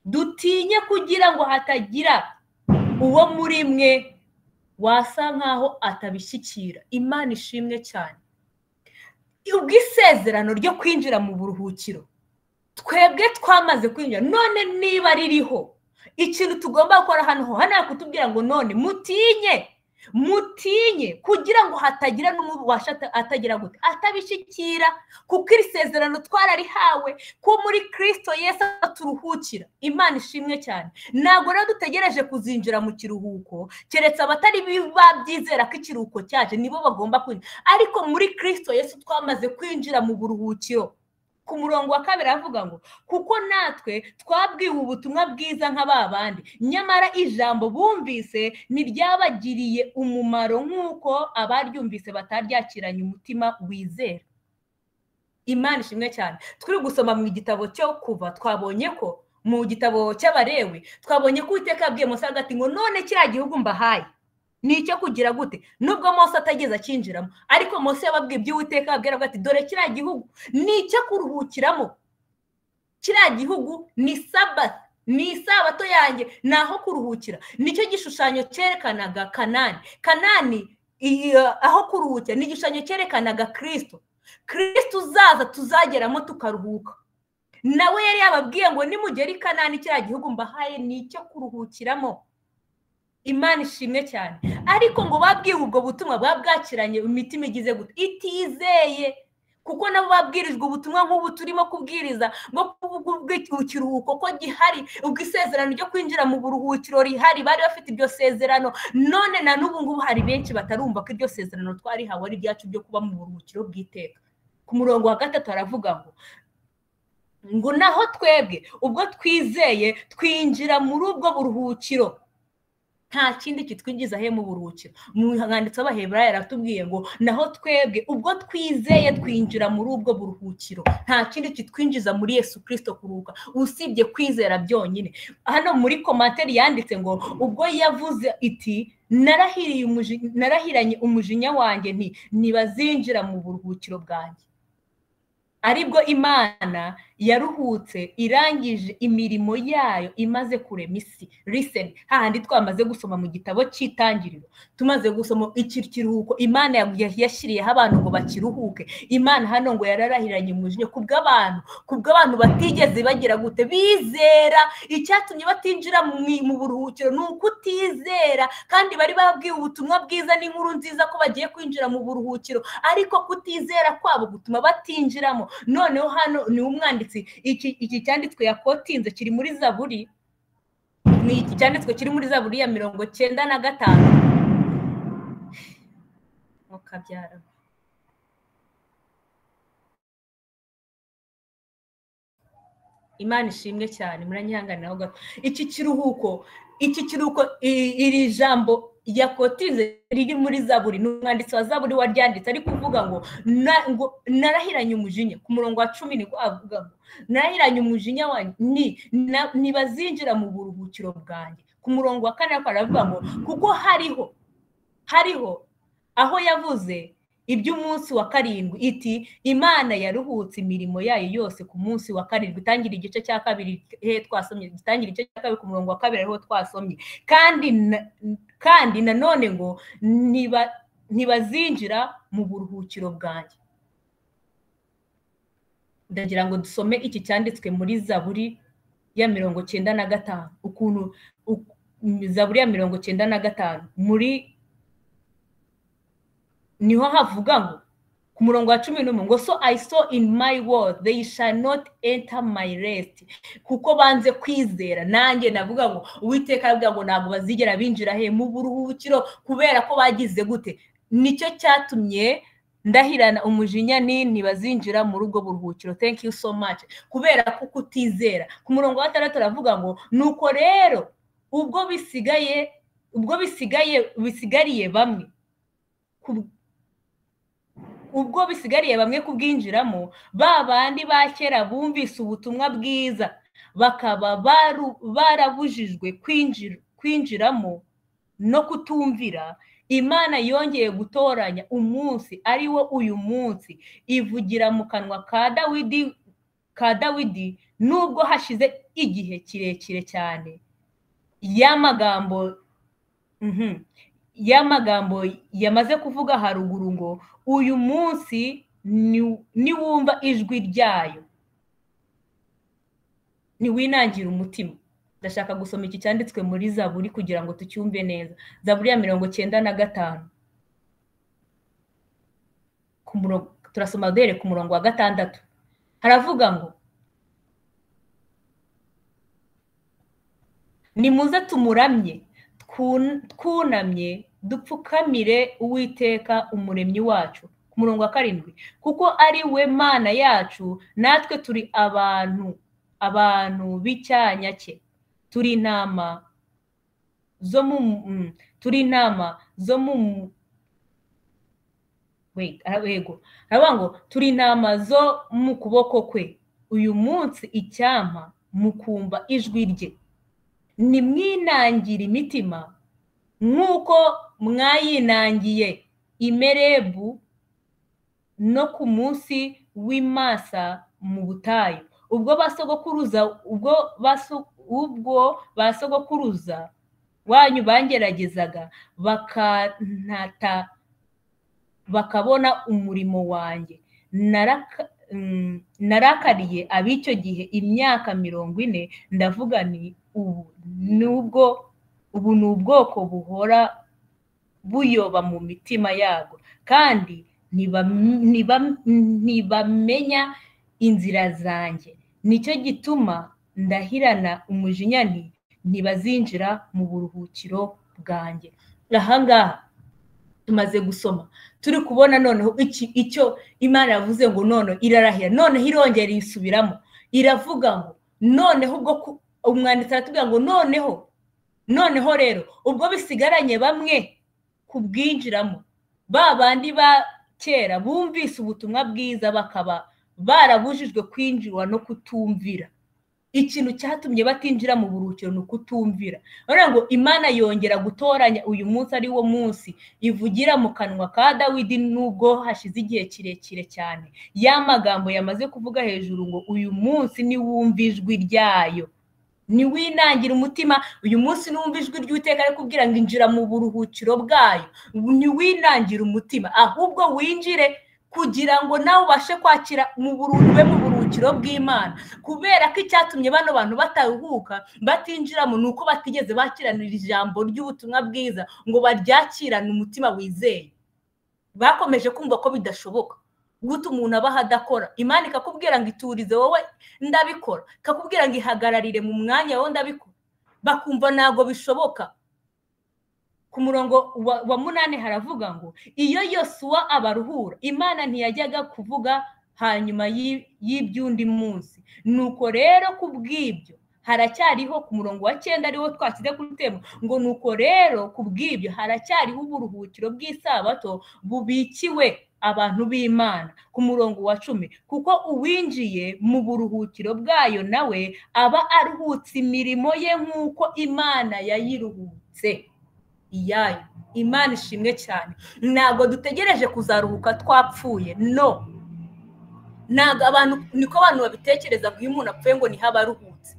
dutinye kugira ngo hatagira uwo muri mwe wasa nkaho atabishyikira. Imana ishimwe cyane. Ubwisezerano ryo kwinjira mu buruhukiro twebwe twamaze kwinjira, none niba ririho ikintu tugomba gukora hano ho, hano yakutubwira ngo none mutinye Mutinye kugira ngo hatagira n'umubasha atagira gute atabishikira, kuko iri sezerano twararihawe ko muri Kristo Yesu aturuhukira. Imana ishimwe cyane. Ntabwo rero dutegereje kuzinjira mu kiruhuko, keretse abatari babyizera ko ikiruhuko cyaje nibo bagomba kwinjira, ariko muri Kristo Yesu twamaze kwinjira mu buruhukiro. Ku murongo wa kabiri avuga ngo kuko natwe twabwiwe ubutumwa bwiza nka ba bandi, nyamara ijambo bumvise ntiryabagiriye umumaro nk'uko abaryumvise bataryakiranye umutima wizera. Imana ishimwe cyane. Turi gusoma mu gitabo cyo Kuva, twabonye ko mu gitabo cy'Abalewi twabonye ko Uwiteka yabwiye Mose ati ngo none kiriya gihugu mbahaye ni icyo kugira gute? Nubwo Mose atageze akinjiramo, ariko Mose yababwiye ibyo Uwiteka ababwira ati dore kiriya gihugu ni icyo kuruhukiramo, kiriya gihugu ni Sabbath, ni isabato yanjye, ni aho kuruhukira. Nicyo gishushanyo cyerekanaga Kanani. Kanani aho kuruhukira ni igishushanyo cyerekanaga Kristo. Kristo uzaza tuzageramo tukaruhuka. Nawe yari yababwiye ngo nimugera i Kanani kiriya gihugu mbahaye ni icyo kuruhukiramo. Imana ishimwe cyane. Ariko ngo babwiwe ubwo butumwa babwakiranye imitima igize gute? Itizeye. Kuko nabo babwirijwe ubutumwa nk'ubu turimo kubwiriza, ngo ikiruhuko ko gihari, ubwo isezerano ryo kwinjira mu buruhukiro rihari, bari bafite iryo sezerano. None na n'ubu ngubu hari benshi batarumva ko iryo sezerano twarihawe ari ibyacu byo kuba mu buruhukiro bw'iteka. Ku murongo wa gatatu aravuga ngo naho twebwe ubwo twizeye twinjira muri ubwo buruhukiro. Nta kindi kitwinjiza he mu buruhukiro. Umwanditsi w'Abaheburayo yaratubwiye ngo naho twebwe ubwo twizeye twinjira muri ubwo buruhukiro. Nta kindi kitwinjiza muri Yesu Kristo kuruhuka usibye kwizera byonyine. Hano muri komantere yanditse ngo ubwo yavuze iti narahiranye umujinya wanjye nti ntibazinjira mu buruhukiro bwanjye. Aribwo Imana yaruhutse irangije imirimo yayo imaze kurema isi. Listen, hahandi twamaze gusoma mu gitabo cy'Itangiriro, tumaze gusoma iki kiruhuko Imana yashyiriyeho abantu ngo bakiruhuke. Imana hano ngo yararahiranye umujinya kubw'abantu batigeze bagira gute bizera. Icyatumye batinjira mu buruhukiro ni ukutizera, kandi bari babwiwe ubutumwa bwiza n'inkuru nziza ko bagiye kwinjira mu buruhukiro, ariko kutizera kwabo gutuma batinjiramo. Noneho hano ni umwanditsi iki cyanditswe yakotinze kiri muri Zaburi, ni iki cyanditswe kiri muri Zaburi ya 95. Mukabyara Imana ishimwe cyane, muranyihanganiraho gato. Iki kiruhuko iri jambo yakotinze riri muri Zaburi, n'umwanditsi wa Zaburi waryanditse ari kuvuga ngo narahiranye umujinya. Ku murongo wa 10 niko avuga ngo narahiranye umujinya wanjye ntibazinjira mu buruhukiro bwanjye. Ku murongo wa 4 aravuga ngo kuko hariho aho yavuze iby'umunsi wa karindwi iti Imana yaruhutse imirimo yayo yose ku munsi wa karindwi. Itangira igice cya kabiri he twasomye, itangira igice cya kabiri ku murongo wa 2 ariho twasomye. Kandi nanone ngo ntibazinjira mu buruhukiro bwanjye. Ndagira ngo dusome iki cyanditswe muri Zaburi ya 95, ukuntu Zaburi ya 95 muri niho havuga ngo ku murongo wa 11 ngo so I saw in my world they shall not enter my rest. Kuko banze kwizera, nanjye navuga ngo Uwiteka aravuga ngo ntabwo bazigera binjira he mu buruhukiro, kubera ko bagize gute? Nicyo cyatumye ndahirana umujinya ni ntibazinjira muri ubwo buruhukiro. Thank you so much. Kubera ko kutizera. Ku murongo wa 6 aravuga ngo nuko rero ubwo bisigariye bamwe ubwo bisigariye bamwe kubwinjiramo, ba bandi ba kera bumvise ubutumwa bwiza bakaba barabujijwe kwinjiramo no kutumvira, Imana yongeye gutoranya umunsi ari wo uyu munsi, ivugira mu kanwa ka Dawidi nubwo hashize igihe kirekire cyane. Y'amagambo yamaze kuvuga haruguru ngo uyu munsi niwumva ijwi ryayo ntiwinangira umutima. Ndashaka gusoma iki cyanditswe muri Zaburi kugira ngo tucyumve neza. Zaburi ya 95, turasoma duhere ku murongo wa 6. Haravuga ngo nimuze tumuramye twunamye dupfukamire Uwiteka umuremyi wacu. Ku murongo wa 7, kuko ari we Mana yacu natwe turi abantu b'icyanya cye, turi intama zo mu aravuga ngo turi intama zo mu kuboko kwe. Uyu munsi icyampa mukumva ijwi rye, nimwinangire imitima nk'uko mwayinangiye i Merebu no ku munsi w'Imasa mu butayu, ubwo basogokuruza wanyu bangeragezaga bakantata bakabona umurimo wanjye. Narakariye ab'icyo gihe imyaka 40, ndavuga nti ubu ni ubwoko buhora buyoba mu mitima yabwo, kandi ntibamenya inzira zanjye. Nicyo gituma ndahirana umujinya nti ntibazinjira mu buruhukiro bwanjye. Ahangaha tumaze gusoma turi kubona noneho icyo Imana yavuze ngo none irarahira, noneho irongera isubiramo iravuga ngo noneho ubwo umwanditsi aratubwira ngo noneho rero ubwo bisigaranye bamwe kubwinjiramo, ba bandi ba kera bumvise ubutumwa bwiza bakaba barabujijwe kwinjirwa no kutumvira. Ikintu cyatumye batinjira mu buruhukiro ni ukutumvira. Urabona ngo Imana yongera gutoranya uyu munsi ari wo munsi ivugira mu kanwa ka Dawidi, nubwo hashize igihe kirekire cyane. Ya magambo yamaze kuvuga hejuru ngo uyu munsi niwumva ijwi ryayo, niwinangira umutima. Uyu munsi niwumva ijwi ry'Uwiteka ari kubwira ngo injira mu buruhukiro bwayo, niwinangira umutima ahubwo winjire kugira ngo nawe ubashe kwakira mu buruhukiro bw'Imana. Kubera ko icyatumye bano bantu bataruhuka batinjiramo ni uko batigeze bakiranira ijambo ry'ubutumwa bwiza ngo baryakirane umutima wizeye. Bakomeje kumva ko bidashoboka guta umuntu abaha adakora. Imana ikakubwira ngo iturize wowe ndabikora, ikakubwira ngo ihagararire mu mwanya wowe ndabikora, bakumva ntabwo bishoboka. Ku murongo wa 8 haravuga ngo iyo Yosuwa abaruhura, Imana ntiyajyaga kuvuga hanyuma y'iby'undi munsi. Nuko rero kubw'ibyo haracyariho, ku murongo wa 9 ariwo twashyize kuri temo, ngo nuko rero kubw'ibyo haracyariho uburuhukiro bw'isabato bubikiwe abantu b'Imana. Ku murongo wa 10, kuko uwinjiye mu buruhukiro bwayo nawe aba aruhutse imirimo ye nk'uko Imana yayiruhutse iyayo. Imana ishimwe cyane. Ntabwo dutegereje kuzaruhuka twapfuye, no. Ntabwo abantu niko abantu babitekereza ngo iyo umuntu apfuye ngo niho aba aruhutse.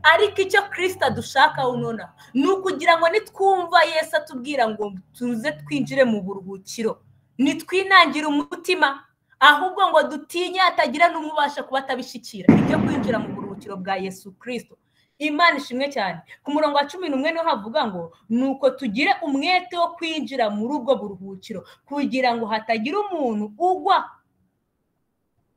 Ariko icyo Kristo adushaka nonaha ni ukugira ngo nitwumva Yesu atubwira ngo tuze twinjire mu buruhukiro, nitwinangira umutima ahubwo ngo dutinye hatagira n'umwe ubasha kuba atabishikira ibyo kwinjira mu buruhukiro bwa Yesu Kristo. Imana ishimwe cyane. Ku murongo wa 11 niho havuga ngo nuko tugire umwete wo kwinjira muri ubwo buruhukiro kugira ngo hatagira umuntu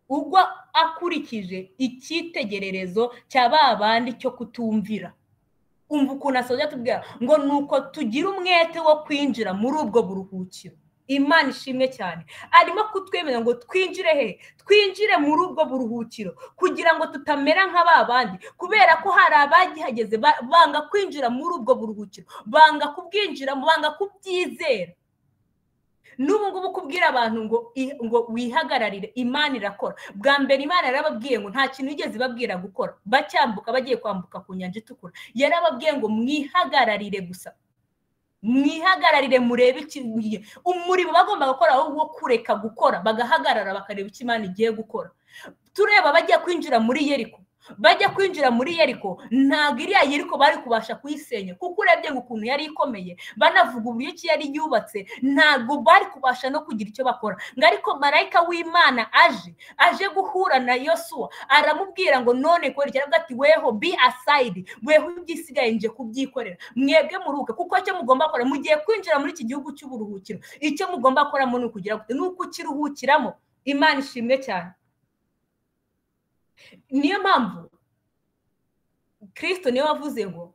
ugwa akurikije icyitegererezo cya ba bandi cyo kutumvira. Umva ukuntu asoza atubwira ngo nuko tugire umwete wo kwinjira muri ubwo buruhukiro. Imana ishimwe cyane. Arimo kutwemera ngo twinjire he? Twinjire muri ubwo buruhukiro kugira ngo tutamera nka ba bandi, kubera ko hari abagihageze banga kwinjira muri ubwo buruhukiro, banga kubwinjiramo, banga kubyizera. N'ubu ngubu kubwira abantu ngo wihagararire, Imana irakora. Bwa mbere Imana yarababwiye ngo nta kintu yigeze ibabwira gukora, bacyambuka bagiye kwambuka ku nyanja itukura, yarababwiye ngo mwihagararire gusa, mwihagararire murebe ikintu umurimo bagomba gukora, wo kureka gukora bagahagarara bakareba icyo Imana igiye gukora. Tureba bajya kwinjira muri Yeriko, Bajya kwinjira muri Yeriko, ntabwo iriya Yeriko bari kubasha kuyisenya, kuko urebye ngo ukuntu yari ikomeye, banavuga uburyo ki yari yubatse, ntabwo bari kubasha no kugira icyo bakora. Ngo ariko marayika w'Imana aje guhura na Yosuwa, aramubwira ngo none kora iki? Aravuga ati weho be aside, weho ibyisigaye nje kubyikorera, mwebwe muruhuke, kuko icyo mugomba gukora mugiye kwinjira muri iki gihugu cy'uburuhukiro, icyo mugomba gukoramo ni ukugira gute? Ni ukukiruhukiramo. Imana ishimwe cyane. Niyo mpamvu Kristo niwe wavuze ngo,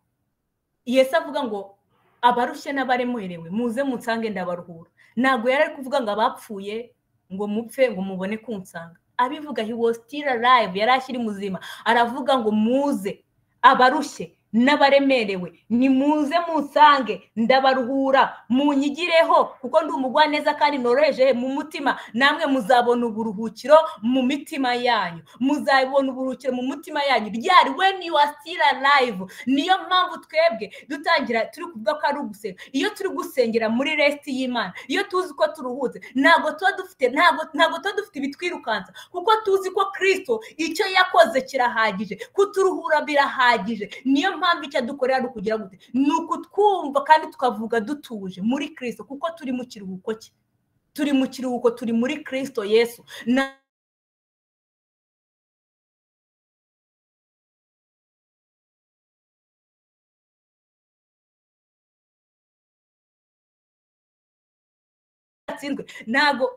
Yesu avuga ngo abarushye n'abaremerewe muze munsange ndabaruhura. Ntabwo yari ari kuvuga ngo abapfuye ngo mupfe ngo mubone kunsanga. Abivuga he was still alive, yari akiri muzima. Aravuga ngo muze abarushye n'abaremerewe nimuze munsange ndabaruhura, munyigireho kuko ndi umugwaneza kandi noroheje mu mutima, namwe muzabona uburuhukiro mu mitima yanyu, muzabona uburuhukiro mu mutima yanyu ryari? When you are still alive. Niyo mpamvu twebwe dutangira turi kuvuga ko ari ugusenga. Iyo turi gusengera muri rest y'Imana, iyo tuzi ko turuhutse, ntabwo tuba dufite ntabwo tuba dufite ibitwirukansa, kuko tuzi ko Kristo icyo yakoze kirahagije, kuturuhura birahagije. Niyo mpamvu icyo dukorera ari ukugira gute? Ni ukutwumva kandi tukavuga dutuje muri Kristo, kuko turi mu kiruhuko cye, turi mu kiruhuko, turi muri Kristo Yesu. Ntabwo,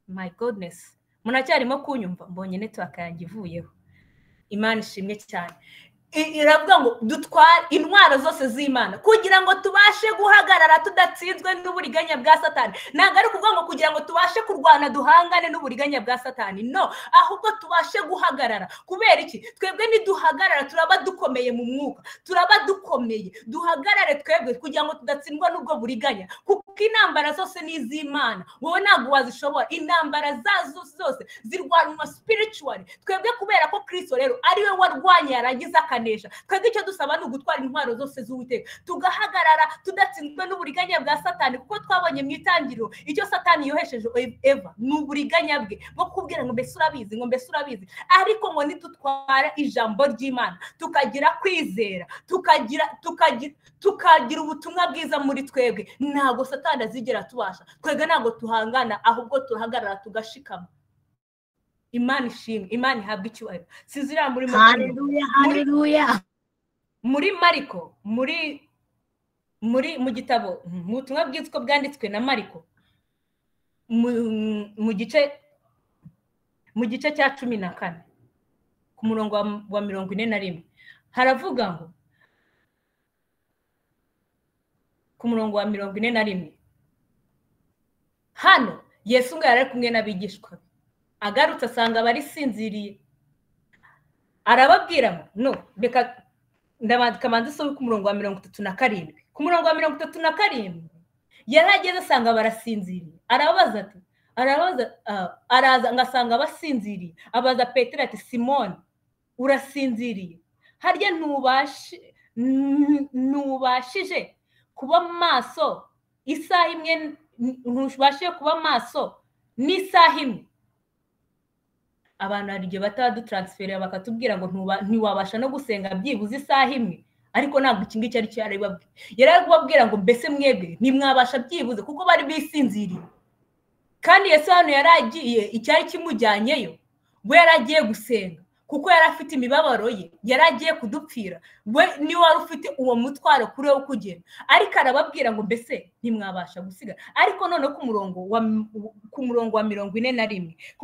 my goodness, munacyarimo kunyumva? Mbonye network yanjye ivuyeho. Imana ishimwe cyane. Iravuga ngo dutware intwaro zose z'Imana kugira ngo tubashe guhagarara tudatsinzwe n'uburiganya bwa Satani. Ntabwo ari ukuvuga ngo kugira ngo tubashe kurwana duhangane n'uburiganya bwa Satani, no, ahubwo tubashe guhagarara. Kubera iki? Twebwe niduhagarara turaba dukomeye mu mwuka, turaba dukomeye. Duhagarare twebwe kugira ngo tudatsindwa n'ubwo buriganya, kuko intambara zose ni iz'Imana, wowe ntabwo wazishobora. Intambara zazo zose zirwanwa spiritually. Twebwe kubera ko Kristo rero ariwe warwanye yarangiza akanesha, twebwe icyo dusaba ni ugutwara intwaro zose z'Uwiteka, tugahagarara tudatsinzwe n'uburiganya bwa Satani, kuko twabonye mu itangiriro icyo Satani yohesheje Eva ni uburiganya bwe bwo kubwira ngo mbese urabizi, ngo mbese urabizi. Ariko ngo nidutwara ijambo ry'Imana tukagira kwizera, tukagira ubutumwa bwiza muri twebwe, ntabwo Satani azigera tubasha. Twebwe ntabwo tuhangana, ahubwo turahagarara tugashikama. Imana ishimwe, Imana ihabwe icyubahiro. Sinzira muri Haleluya, haleluya. Muri Mariko, muri mu gitabo mu butumwa bwiza uko bwanditswe na Mariko, mu gice cya 14 ku murongo wa 41, haravuga ngo ku murongo wa 41, hano Yesu ngo yari kumwe n'abigishwa be, agarutse asanga barisinziriye, arababwira ngo no, reka ndabanza isome ku murongo wa 37. Ku murongo wa 37 yarageze asanga barasinziriye, arababaza ati, araza ngasanga basinziriye, abaza Petero ati Simoni urasinziriye? Harya ntubashije kuba maso isaha imwe? Ntubashije kuba maso n'isaha imwe? Abantu hari igihe bataba bakatubwira ngo ntiwabasha no gusenga byibuze isaha imwe, ariko ntabwo iki ngiki ari cyo yari babwira. Yari kubabwira ngo mbese mwebwe ntimwabasha byibuze, kuko bari bisinziriye. Kandi Yesu hano yari agiye, icyari kimujyanyeyo, we yari agiye gusenga, kuko yari afite imibabaro ye, yari agiye kudupfira, we niwe wari ufite uwo mutwaro kuri we kugenda. Ariko arababwira ngo mbese ntimwabasha gusiga. Ariko none ku murongo wa 41, ku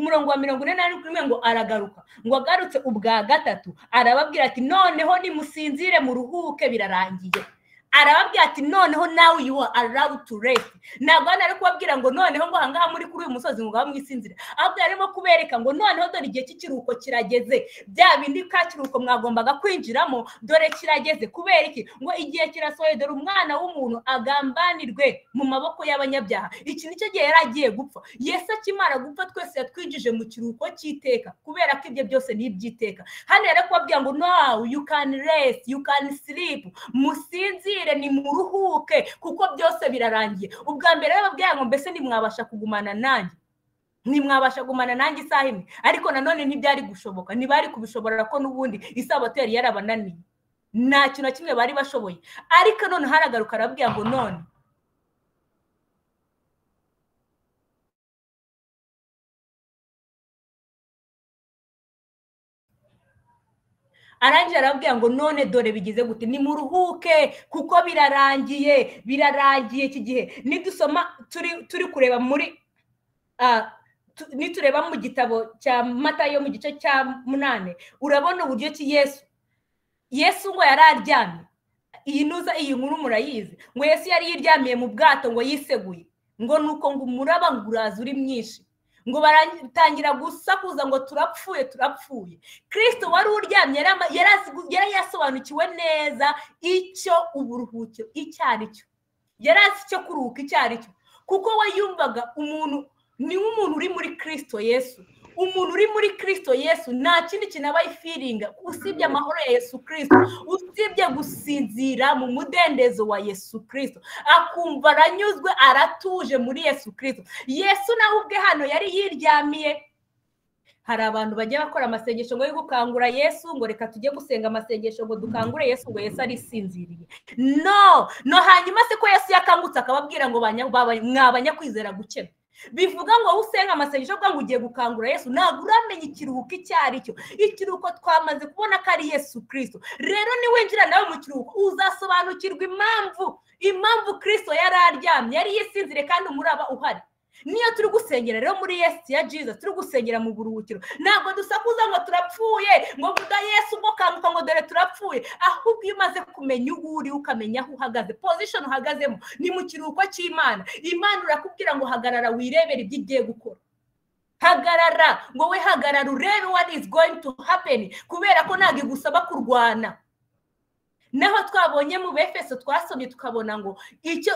murongo wa 41 ngo aragaruka, ngo agarutse ubwa gatatu arababwira ati noneho nimusinzire muruhuke birarangiye. Arababwira ati noneho now you are allowed to rest. Ntabwo hano ari kubabwira ngo noneho ngo ahangaha muri kuri uyu musozi ngo ngaho mwisinzire, ahubwo arimo kubereka ngo noneho dore igihe cy'ikiruhuko kirageze, bya bindi ka kiruhuko mwagombaga kwinjiramo dore kirageze. Kubera iki? Ngo igihe kirasohoye, dore umwana w'umuntu agambanirwe mu maboko y'abanyabyaha. Iki nicyo gihe yari agiye gupfa. Yesu akimara gupfa twese yatwinjije mu kiruhuko cy'iteka, kubera ko ibyo byose ni iby'iteka. Hano yari kubabwira ngo now you can rest, you can sleep, musinzire ni muruhuke kuko byose birarangiye. Ubwa mbere bababwira ngo mbese ntimwabasha kugumana nanjye, Ntimwabasha gumana nanjye isaha imwe. Ariko nanone ntibyari gushoboka, ntibari kubishobora ko n'ubundi isabato yari yarabananiye, nta kintu na kimwe bari bashoboye. Ariko none haragaruka arababwira ngo none arangije arababwira ngo none dore bigize gute, nimuruhuke kuko birarangiye, birarangiye iki gihe. Nidusoma turi kureba muri nitureba mu gitabo cya Matayo mu gice cya 8, urabona uburyo ki Yesu ngo yari aryamye. Iyi nuza iyi nkuru murayizi, ngo Yesu yari yiryamiye mu bwato ngo yiseguye, ngo nuko ngo umuraba ngo uraza uri mwinshi, ngo baratangira gusakuza ngo turapfuye turapfuye. Kristo wari uryamye yari yasobanukiwe neza icyo uburuhukiro icyo ari cyo, yari azi icyo kuruhuka icyo ari cyo, kuko we yumvaga umuntu ni umuntu uri muri Kristo Yesu. Umuntu uri muri Kristo Yesu nta kindi kintu aba yifiringa usibye amahoro ya Yesu Kristo, usibye gusinzira mu mudendezo wa Yesu Kristo, akumva aranyuzwe aratuje muri Yesu Kristo. Yesu nawe ubwe hano yari yiryamiye. Hari abantu bajya bakora amasengesho ngo yo gukangura Yesu, ngo reka tujye gusenga amasengesho ngo dukangure Yesu, ngo Yesu arisinziriye. No, no. Hanyuma se ko Yesu yakangutse akababwira ngo mwabanyakwizera gukena, bivuga ngo usenga amasengesho ngo ugiye gukangura Yesu, ntabwo uramenya ikiruhuko icyo ari cyo. Ikiruhuko twamaze kubona ko ari Yesu Kristo. Rero niwinjira nawe mu kiruhuko uzasobanukirwa impamvu Kristo yari aryamye, yari yisinzire kandi umuraba uhari. Niyo turi gusengera rero muri Yesu ya Jesus, turi gusengera mu buruhukiro, ntabwo dusakuza ngo turapfuye, ngo vuga Yesu ngo kanguka ngo dore turapfuye. Ahubwo iyo umaze kumenya uwo uri, ukamenya aho uhagaze, position uhagazemo ni mu kiruhuko cy'Imana. Imana urakubwira ngo hagarara wirebere ibyo igiye gukora. Hagarara ngo we hagarara urebe what is going to happen, kubera ko ntabwo igusaba kurwana. Naho twabonye mu Befeso twasomye tukabona ngo icyo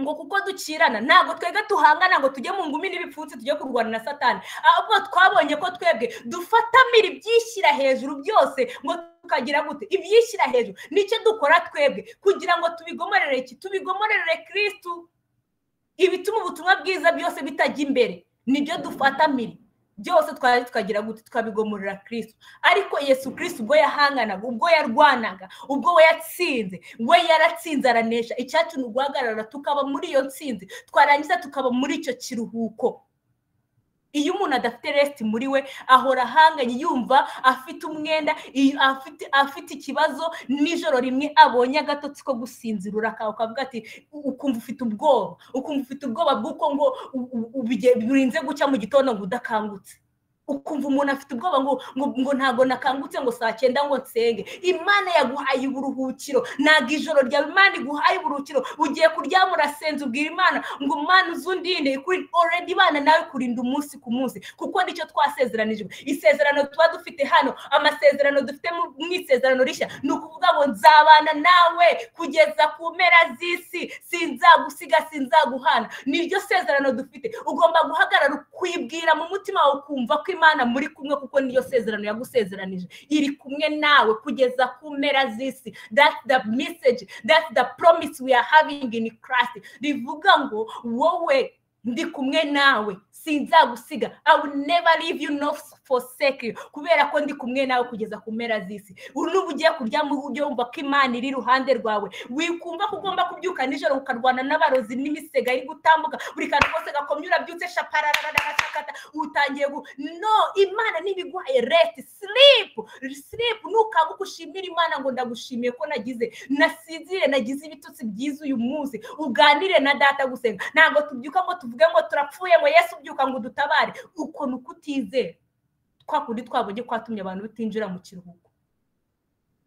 ngo kuko dukirana ntabwo twebwe tuhangana ngo tujye mu ngumi n'ibipfunsi tujye kurwana na Satani, ahubwo twabonye ko twebwe dufatamira ibyishyira hejuru byose ngo tukagira gute, ibyishyira hejuru nicyo dukora twebwe kugira ngo tubigomorere iki, tubigomorere Kristo. Ibituma ubutumwa bwiza byose bitajya imbere nibyo dufatamira byose, twari tukagira gute, tukabigomorera Kristo. Ariko Yesu Kristo ubwo yahanganaga, ubwo yarwanaga, ubwo we yatsinze, we yaratsinze aranesha. Icyacu ni uguhagarara tukaba muri iyo ntsinzi, twarangiza tukaba muri icyo kiruhuko. Iyo umuntu adafite rest muri we ahora ahanganye, yumva afite umwenda, afite ikibazo. Nijoro rimwe abonye agatotsi ko gusinzira ukavuga ati, ukumva ufite ubwoba, ukumva ufite ubwoba bw'uko ngo birinze gucya mu gitondo ngo udakangutse, ukumva umuntu afite ubwoba ngo ngo ntago nakangutse ngo saa 9 ngo nsenge. Imana yaguhaye uburuhukiro, ntago ijoro ryawe Imana iguhaye uburuhukiro. Ugiye kuryama urasenza ubwira Imana ngo Mana uzundinde, already Imana nawe kurinda umunsi ku munsi, kuko nicyo twasezeranijwe. Isezerano tuba dufite hano, amasezerano dufite mu isezerano rishya ni ukuvuga ngo nzabana nawe kugeza ku mpera z'isi, sinzagusiga sinzaguhana. Niryo sezerano dufite. Ugomba guhagarara ukwibwira mu mutima wawe ukumva ko Imana muri kumwe, kuko niyo sezerano yagusezeranije, iri kumwe nawe kugeza ku mpera z'isi. That's the message, that's the promise we are having in Christ. Rivuga ngo wowe ndi kumwe nawe sinzagusiga, I will never leave you nor forsake you, kubera ko ndi kumwe nawe kugeza ku mpera z'isi. Ubu ugiye kuryama ujye wumva ko Imana iri iruhande rwawe, wikumva ko ugomba kubyuka nijoro ukarwana n'abarozi n'imisega iri gutambuka, buri kantu kose gakomye urabyutse shapararararashakata utangiye no. Imana ntibiguhaye rest, sleep sleep. Nukanguka ushimira Imana ngo ndagushimiye ko nagize nasinzire, nagize ibitotsi byiza uyu munsi, uganire na data gusenga. Ntabwo tubyuka ngo tuvuge ngo turapfuye ngo Yesu byuka ngo dutabare. Uko ni ukutizera kwa kundi twabonye kwatumye abantu batinjira mu kiruhuko.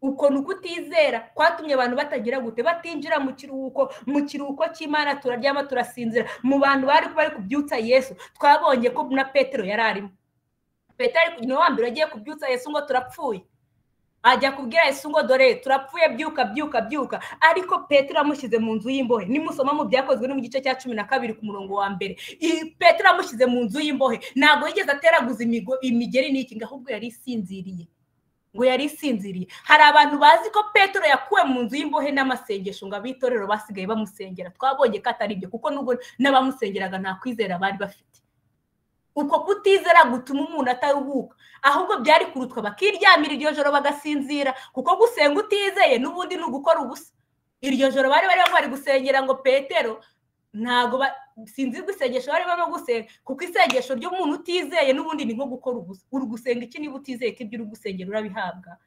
Uko ni ukutizera kwatumye abantu batagira gute, batinjira mu kiruhuko. Mu kiruhuko cy'Imana turaryama turasinzira. Mu bantu bari kubyutsa Yesu twabonye ko na Petero yari arimo. Petero ni wa mbere agiye kubyutsa Yesu ngo turapfuye, ajya kubwira Yesu ngo dore turapfuye, byuka byuka byuka. Ariko Petero amushyize mu nzu y'imbohe. Nimusoma mu byakozwe no mu gice cya 12 ku murongo wa 1, Petero amushyize mu nzu y'imbohe ntabwo yigeze ateraguza imigeri n'iki, ngo ahubwo yari isinziriye, ngo yari isinziriye. Hari abantu bazi ko Petero yakuwe mu nzu y'imbohe n'amasengesho, ngo abitorero basigaye bamusengera. Twabonye ko atari ibyo, kuko nubwo n'abamusengeraga nta kwizera bari bafite. Uko kutizera gutuma umuntu ataruhuka, ahubwo byari kurutwa bakiryamira iryo joro bagasinzira, kuko gusenga utizeye n'ubundi ni ugukora ubusa. Iryo joro bari bari gusengera ngo Petero ntago sinzi gusengesha bari barimo gusenga, kuko isengesho ry'umuntu utizeye n'ubundi ni nko gukora ubusa. Uri gusenga iki niba utizeye ko ibyo uri gusengera urabihabwa?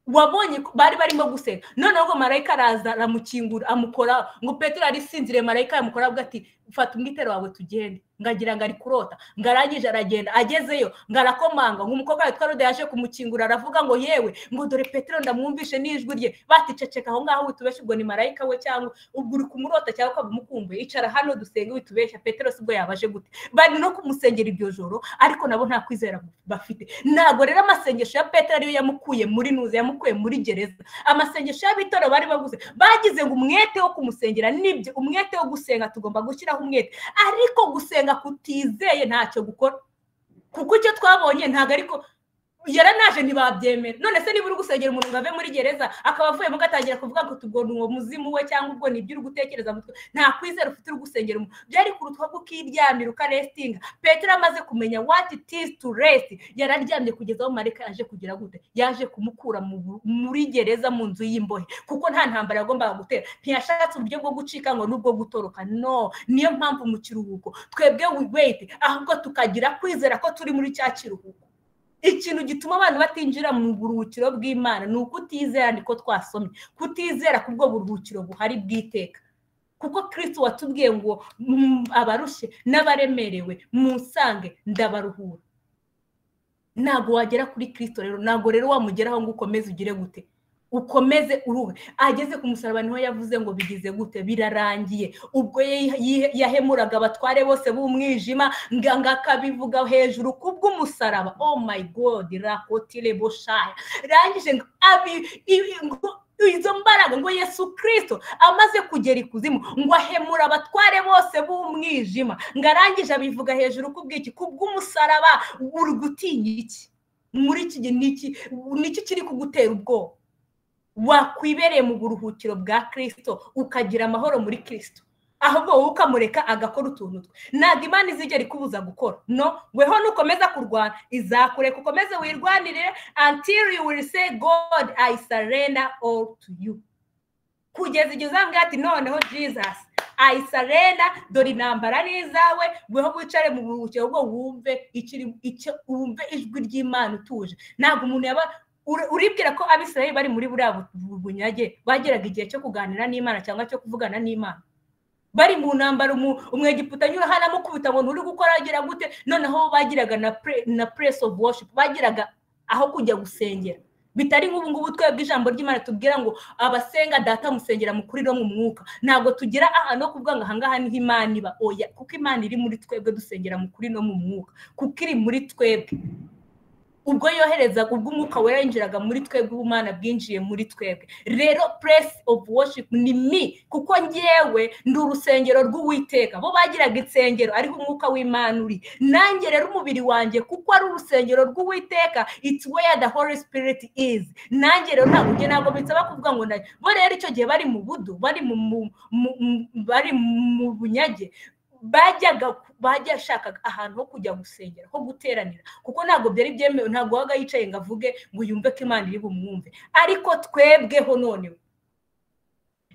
Wabonye bari barimo gusenga, noneho ngo marayika araza aramukingura amukora, ngo Petero arisinzire, marayika yamukora avuga ati fata umwitero wawe tugende. Ngagira ngo ari kurota, ngarangije aragenda, agezeyo ngarakomanga, ngo umukobwa witwa Rode yaje kumukingura aravuga ngo yewe, ngo dore Petero ndamwumvishe n'ijwi rye. Baticeceka aho ngaho witubesha, ubwo ni marayika we cyangwa ubwo uri kumurota cyangwa ukaba umukumbuye, icara hano dusenge witubeshya. Petero sibwo yabaje gute? Bari no kumusengera iryo joro, ariko nabo nta kwizera bafite. Ntabwo rero amasengesho ya Petero ariyo yamukuye muri nuze, yamukuye muri gereza. Amasengesho y'abitoro bari baguze, bagize ngo umwete wo kumusengera, nibyo umwete wo gusenga tugomba gushyiraho umwete, ariko gusenga kutizeye ntacyo gukora, kuko icyo twabonye ntago ariko yaranaje ntibabyemera. None se niba uri gusengera umuntu ngo ave muri gereza akaba avuyemo gatangira kuvuga ngo tubwo ni uwo muzimu we cyangwa ubwo ni ibyo uri gutekereza mutwe, nta kwizera ufite uri gusengera umuntu. Byari kurutwa kukiryamira ukarestinga. Petero amaze kumenya what it is to rest, yararyamye kugeza aho marayika yaje kugira gute, yaje kumukura muri gereza mu nzu y'imbohe, kuko nta ntambara yagombaga gutera. Ntiyashatse uburyo bwo gucika ngo nubwo gutoroka, no. Niyo mpamvu mu kiruhuko twebwe we wait, ahubwo tukagira kwizera ko turi muri cya kiruhuko. Ikintu gituma abantu batinjira mu buruhukiro bw'Imana ni ukutizera, niko twasomye, kutizera kubwo buruhukiro buhari bw'iteka. Kuko Kristo watubwiye ngo abarushye n'abaremerewe munsange ndabaruhura. Ntago wagera kuri Kristo rero, ntago rero wamugeraho ngo ukomeze ugire gute, ukomeze uruhe. Ageze ku musaraba niho yavuze ngo bigize gute, birarangiye. Ubwo yahemuraga abatware bose b'umwijima, nganga akabivuga hejuru kubw'umusaraba. Oh my God, rakotile boshaya. Rangije izo mbaraga ngo Yesu Kristo amaze kugera ikuzimu ngo ahemura abatware bose b'umwijima, ngarangije abivuga hejuru kubw'iki, kubw'umusaraba. Uri gutinya iki muri iki gihe? Niki kiri kugutera ubwoba? Wakwibereye mu buruhukiro bwa Kristo ukagira amahoro muri Kristo, ahubwo wowe ukamureka agakora utuntu twe. Ntabwo Imana izigera ikubuza gukora, no. Weho nukomeza kurwana izakureka ukomeze wirwanirire until you will say God I surrender all to you, kugeza igihe uzambwira ati noneho Jesus I surrender, dore intambara ni izawe, weho wicare mu buruhukiro ubwo wumve wumve ijwi ry'Imana utuje. Ntabwo umuntu yaba uribwira ko Abisirayeli bari muri buriya bunyage bageraga igihe cyo kuganira n'Imana cyangwa cyo kuvugana n'Imana. Bari mu ntambara, umwegiputa anyura hano amukubita ngo nturi gukora agira gute. Noneho bagiraga na place of worship, bagiraga aho kujya gusengera, bitari nk'ubu ngubu twebwe ijambo ry'Imana tubwira ngo abasenga data musengera mu kuri no mu mwuka. Ntabwo tugira ahantu ho kuvuga ngo aha ngaha niho Imana iba, oya, kuko Imana iri muri twebwe, dusengera mu kuri no mu mwuka kuko iri muri twebwe. Ubwo yoherezaga, ubwo umwuka wera yinjiraga muri twebwe, ubumana bwinjiye muri twebwe. Rero place of worship ni mi, kuko ngewe ndi urusengero rw'Uwiteka. Bo bagiraga insengero ariho umwuka w'Imana uri, nanjye rero umubiri wanjye kuko ari urusengero rw'Uwiteka, it's where the Holy Spirit is. Nanjye rero ntabwo bisaba kuvuga ngo ndaje. Bo rero icyo gihe bari mu budu, bari mu bunyage, bajyashakaga ahantu ho kujya gusengera, ho guteranira, kuko ntabwo byari byemewe, ntabwo waga yicaye ngo avuge ngo yumve ko Imana iri bumwumve. Ariko twebweho noneho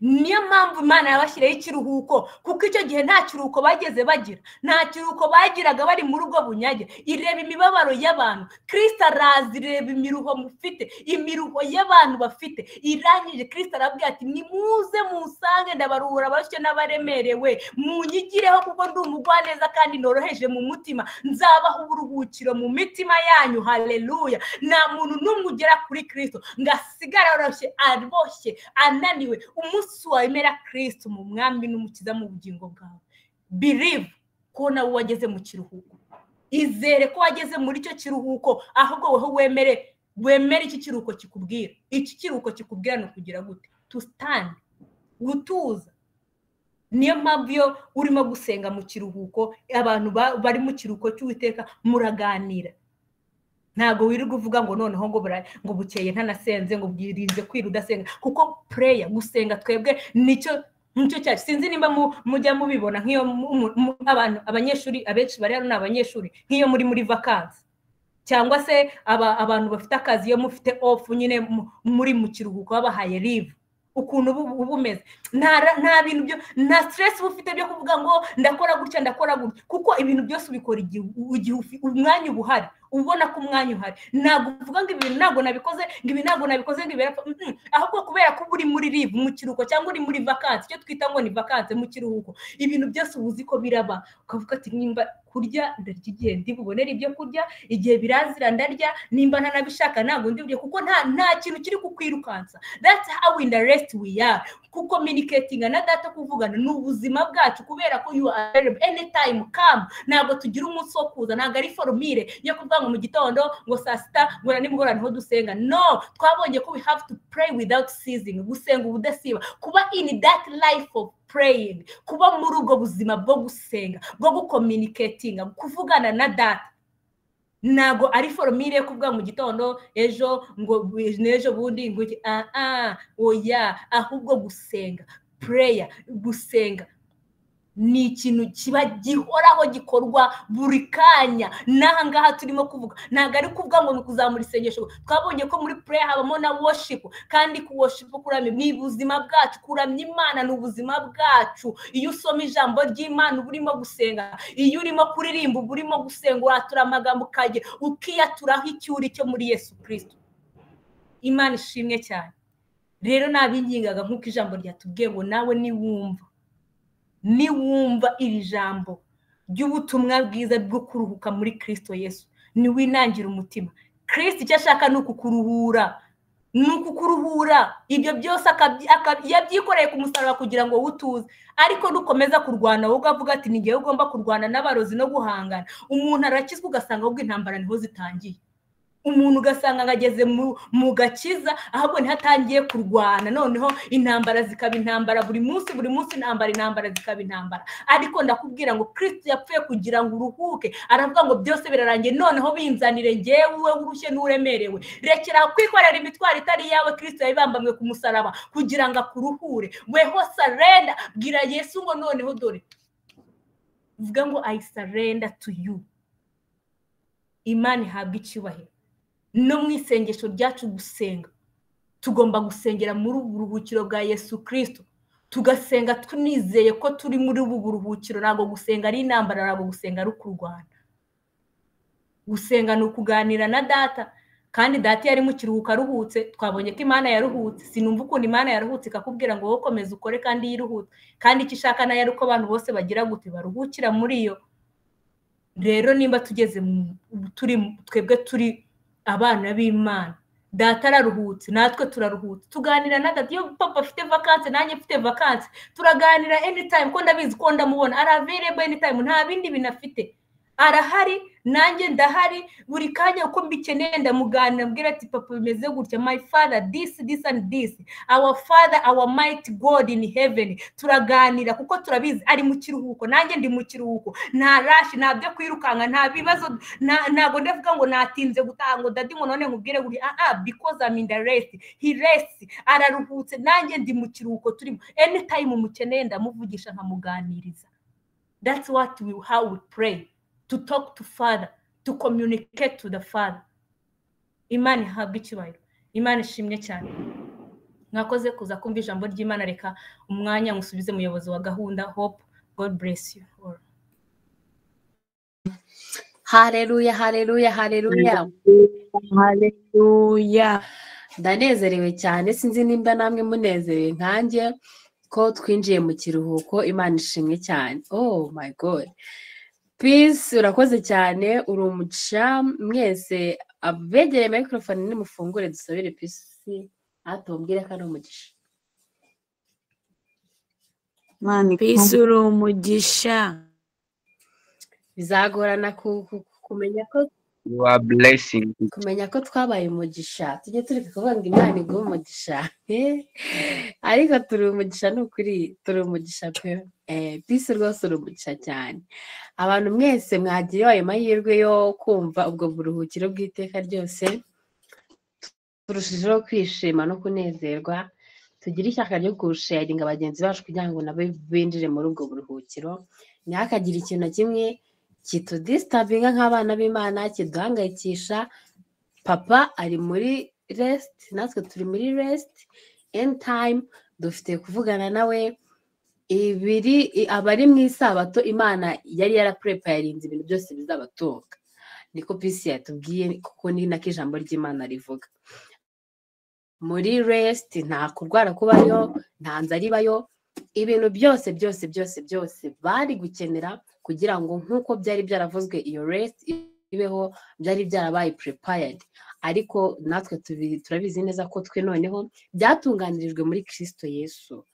niyo mpamvu Imana yabashyiriyeho ikiruhuko, kuko icyo gihe nta kiruhuko bageze bagira, nta kiruhuko bagiraga bari muri ubwo bunyage. Ireba imibabaro y'abantu, Kristo araza ireba imiruho mufite, imiruho y'abantu bafite. Irangije Kristo arabwira ati nimuze musange ndabaruhura abarushye n'abaremerewe, munyigireho kuko ndi umugwaneza kandi noroheje mu mutima, nzabaha uburuhukiro mu mitima yanyu. Haleluya. Nta muntu n'umwe ugera kuri Kristo ngo asigare aroroshye, aboshye, ananiwe. Umunsi wemera Kristo mu mwami n'umukiza mu bugingo bwawe, believe ko nawe wageze mu kiruhuko, izere ko wageze muri icyo kiruhuko, ahubwo weho wemere iki kiruhuko kikubwira. Iki kiruhuko kikubwira ni ukugira gute? To stand, gutuza. Niyo mpamvu iyo urimo gusenga mu kiruhuko, abantu bari mu kiruhuko cy'Uwiteka muraganira. Ntabwo wirirwa uvuga ngo noneho ngo bukeye ntanasenze, ngo bwirinze kwira udasenga, kuko prayer, gusenga twebwe nicyo Nicyo cyacu. Sinzi nimba mujya mubibona nk'iyo abantu, abanyeshuri abenshi bari hano ni abanyeshuri, nk'iyo muri vakansi cyangwa se abantu bafite akazi, iyo mufite off nyine muri mu kiruhuko babahaye leave, ukuntu uba umeze, nta bintu byo, nta stress uba ufite byo kuvuga ngo ndakora gutya, ndakora gutya, kuko ibintu byose ubikora igihe umwanya uba uhari, ubona ko umwanya uhari. Ntabwo uvuga ngo ibintu ntabwo nabikoze, ngo ibi ntabwo nabikoze, ngo ibi, ahubwo kubera ko uba uri muri leave, mu kiruhuko, cyangwa uri muri vakansi, icyo twita ngo ni vakansi, mu kiruhuko, ibintu byose uba uzi ko biraba, ukavuga ati nimba kurya ndarya igihe ndi bubonere ibyo kurya, igihe birazira ndarya, nimba ntanabishaka ntabwo ndi burye, kuko nta kintu kiri kukwirukansa. That's how in the rest we are. Kucommunicatinga na Data, kuvugana, ni ubuzima bwacu, kubera ko you are available anytime, come. Ntabwo tugira umunsi wo kuza, ntabwo ari formule yo kuvuga ngo mu gitondo, ngo saa sita, ngo na nimugoroba niho dusenga. No, twabonye ko we have to pray without ceasing, gusenga ubudasiba, kuba in that life of praying, kuba muri ubwo buzima bwo gusenga, bwo gucommunicatinga, kuvugana na Data. Ntabwo ari formule yo kuvuga mu gitondo, ejo, ngo n'ejo bundi, ngo iki, ah ah, oya. Ahubwo gusenga, prayer, gusenga ni ikintu kiba gihoraho, gikorwa buri kanya. N'aha ngaha turimo kuvuga, ntabwo ari kuvuga ngo ni ukuzamura isengesho. Twabonye ko muri prayer habamo na worship, kandi ku worship, kuramya, ni ubuzima bwacu. Kuramya Imana ni ubuzima bwacu. Iyo usoma ijambo ry'Imana uba urimo gusenga, iyo urimo kuririmba uba urimo gusenga, uratura amagambo, ukajya ukiyaturaho icyuri cyo muri Yesu Kirisito. Imana ishimwe cyane. Rero nabingingaga, nk'uko ijambo ryatubwiye ngo nawe niwumva iri jambo ry'ubutumwa bwiza bwo kuruhuka muri Kirisito Yesu, niwinangira umutima. Kirisito icyo ashaka ni ukukuruhura, ni ukukuruhura. Ibyo byose yabyikoreye ku musaraba kugira ngo utuze. Ariko nukomeza kurwana, wowe ukavuga ati ni ngewe ugomba kurwana n'abarozi no guhangana, umuntu arakizwa ugasanga ahubwo intambara niho zitangiye. Umuntu ugasanga ngo ageze mu gakiza, ahubwo niho atangiye kurwana, noneho intambara zikaba intambara buri munsi, buri munsi intambara, intambara zikaba intambara. Ariko ndakubwira ngo Kirisito yapfuye kugira ngo uruhuke. Aravuga ngo byose birarangiye, noneho binzanire ngewe urushye n'uremerewe. Rekera kwikorera imitwaro itari iyawe. Kirisito yabibambamwe ku musaraba kugira ngo akuruhure. Weho surrender, bwira Yesu ngo noneho dore, uvuga ngo "I surrender to you." Imana ihabwa icyubahiro. No mu isengesho ryacu, gusenga, tugomba gusengera muri ubu buruhukiro bwa Yesu Kirisito, tugasenga tunizeye ko turi muri ubu buruhukiro. Ntabwo gusenga ari intambara, ntabwo gusenga ari ukurwana. Gusenga ni ukuganira na Data, kandi Data iyo ari mu kiruhuko aruhutse, twabonye ko Imana yaruhutse. Sinumva ukuntu Imana yaruhutse ikakubwira ngo wowe komeza ukore kandi yiruhutse, kandi icyo ishaka nayo ari uko abantu bose bagira gute? Baruhukira muri yo. Rero nimba tugeze turi twebwe turi abana b'Imana, Data araruhutse, natwe turaruhutse, tuganira na Data. Iyo papa afite vakansi, nanjye mfite vakansi, turaganira anytime, ko ndabizi ko ndamubona, ari available anytime, nta bindi bintu afite, arahari, nanjye ndahari. Buri kanya uko mbikeneye ndamuganira, mbwira ati "Papa, bimeze gutya, my father, this, this and this." Our Father, our mighty God in heaven, turaganira kuko turabizi ari mu kiruhuko, nanjye ndi mu kiruhuko. Nta rush, nta byo kwirukanka, nta bibazo, ntabwo ndavuga ngo natinze gutaha, ngo daddy, ngo none nkubwire gutya. Ah ah, because I'm in the rest, he rests, araruhutse, nanjye ndi mu kiruhuko turimo. Anytime mukeneye ndamuvugisha, nkamuganiriza. That's what we how we pray, to talk to Father, to communicate to the Father. Imana ihabwa icyubahiro. Imana ishimwe cyane. Mwakoze kuza kumva ijambo ry'Imana. Reka umwanya musubize muyobozi wa gahunda, Hope. God bless you all. Haleluya, haleluya, haleluya! Haleluya! Ndanezerewe cyane, sinzi nimba namwe munezerewe nkanjye ko twinjiye mu kiruhuko. Imana ishimwe cyane. Oh my God! Peace, urakoze cyane, uri umugisha. Mwese abegereye microphone nimufungure dusabire Peace, atumbwire ko ari umugisha. Imana. Peace, uri umugisha. Bizagorana kumenya ko You are blessing. kumenya ko twabaye umugisha. Tujye tureka kuvuga ngo Imana iguhe umugisha. Ariko turi umugisha, ni ukuri turi umugisha pe. Peace, rwose uri umugisha cyane. Abantu mwese mwagiriwe ayo mahirwe yo kumva ubwo buruhukiro bw'iteka ryose, turushijeho kwishima no kunezerwa. Tugire ishyaka ryo gusharinga bagenzi bacu kugira ngo nabo binjire muri ubwo buruhukiro. Ntihakagire ikintu na kimwe kitudisturbinga nk'abana b'Imana, kiduhangayikisha. Papa ari muri rest, natwe turi muri rest. End time dufite kuvugana nawe. Ibiri abari mu isabato Imana yari yarapreparinze ibintu byose bizabatunga, niko Peace yatubwiye, kuko ni nako ijambo ry'Imana rivuga. Muri rest nta kurwara kubayo, nta nzara ibayo, ibintu byose byose byose byose bari gukenera kugira ngo nk'uko byari byaravuzwe iyo rest ibeho, byari byarabaye prepared. Ariko natwe turabizi neza ko twe noneho byatunganirijwe muri Kristo Yesu,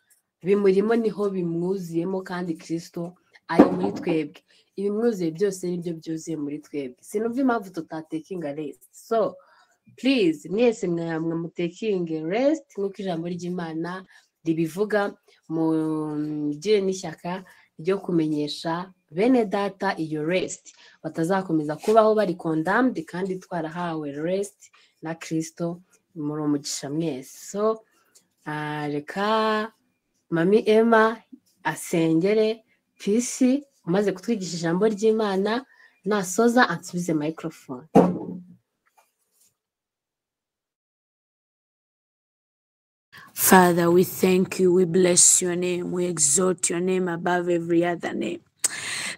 bimurimo niho bimwuzuyemo, kandi Kristo ari muri twebwe. Ibimwuzuye byose nibyo byuzuye muri twebwe. Sinumva impamvu tutatekinga rest. So please mwese mwamwe mutekinge rest nk'uko ijambo ry'Imana ribivuga, mugire n'ishyaka ryo kumenyesha bene data iyo rest, batazakomeza kubaho bari condemned kandi twarahawe rest na Kristo. Muri umugisha mwese. So reka Mami Emma asengere Peace umaze kutwigisha ijambo ry'Imana, nasoza ansubize microphone. Father, we thank you, we bless your name, we exalt your name above every other name.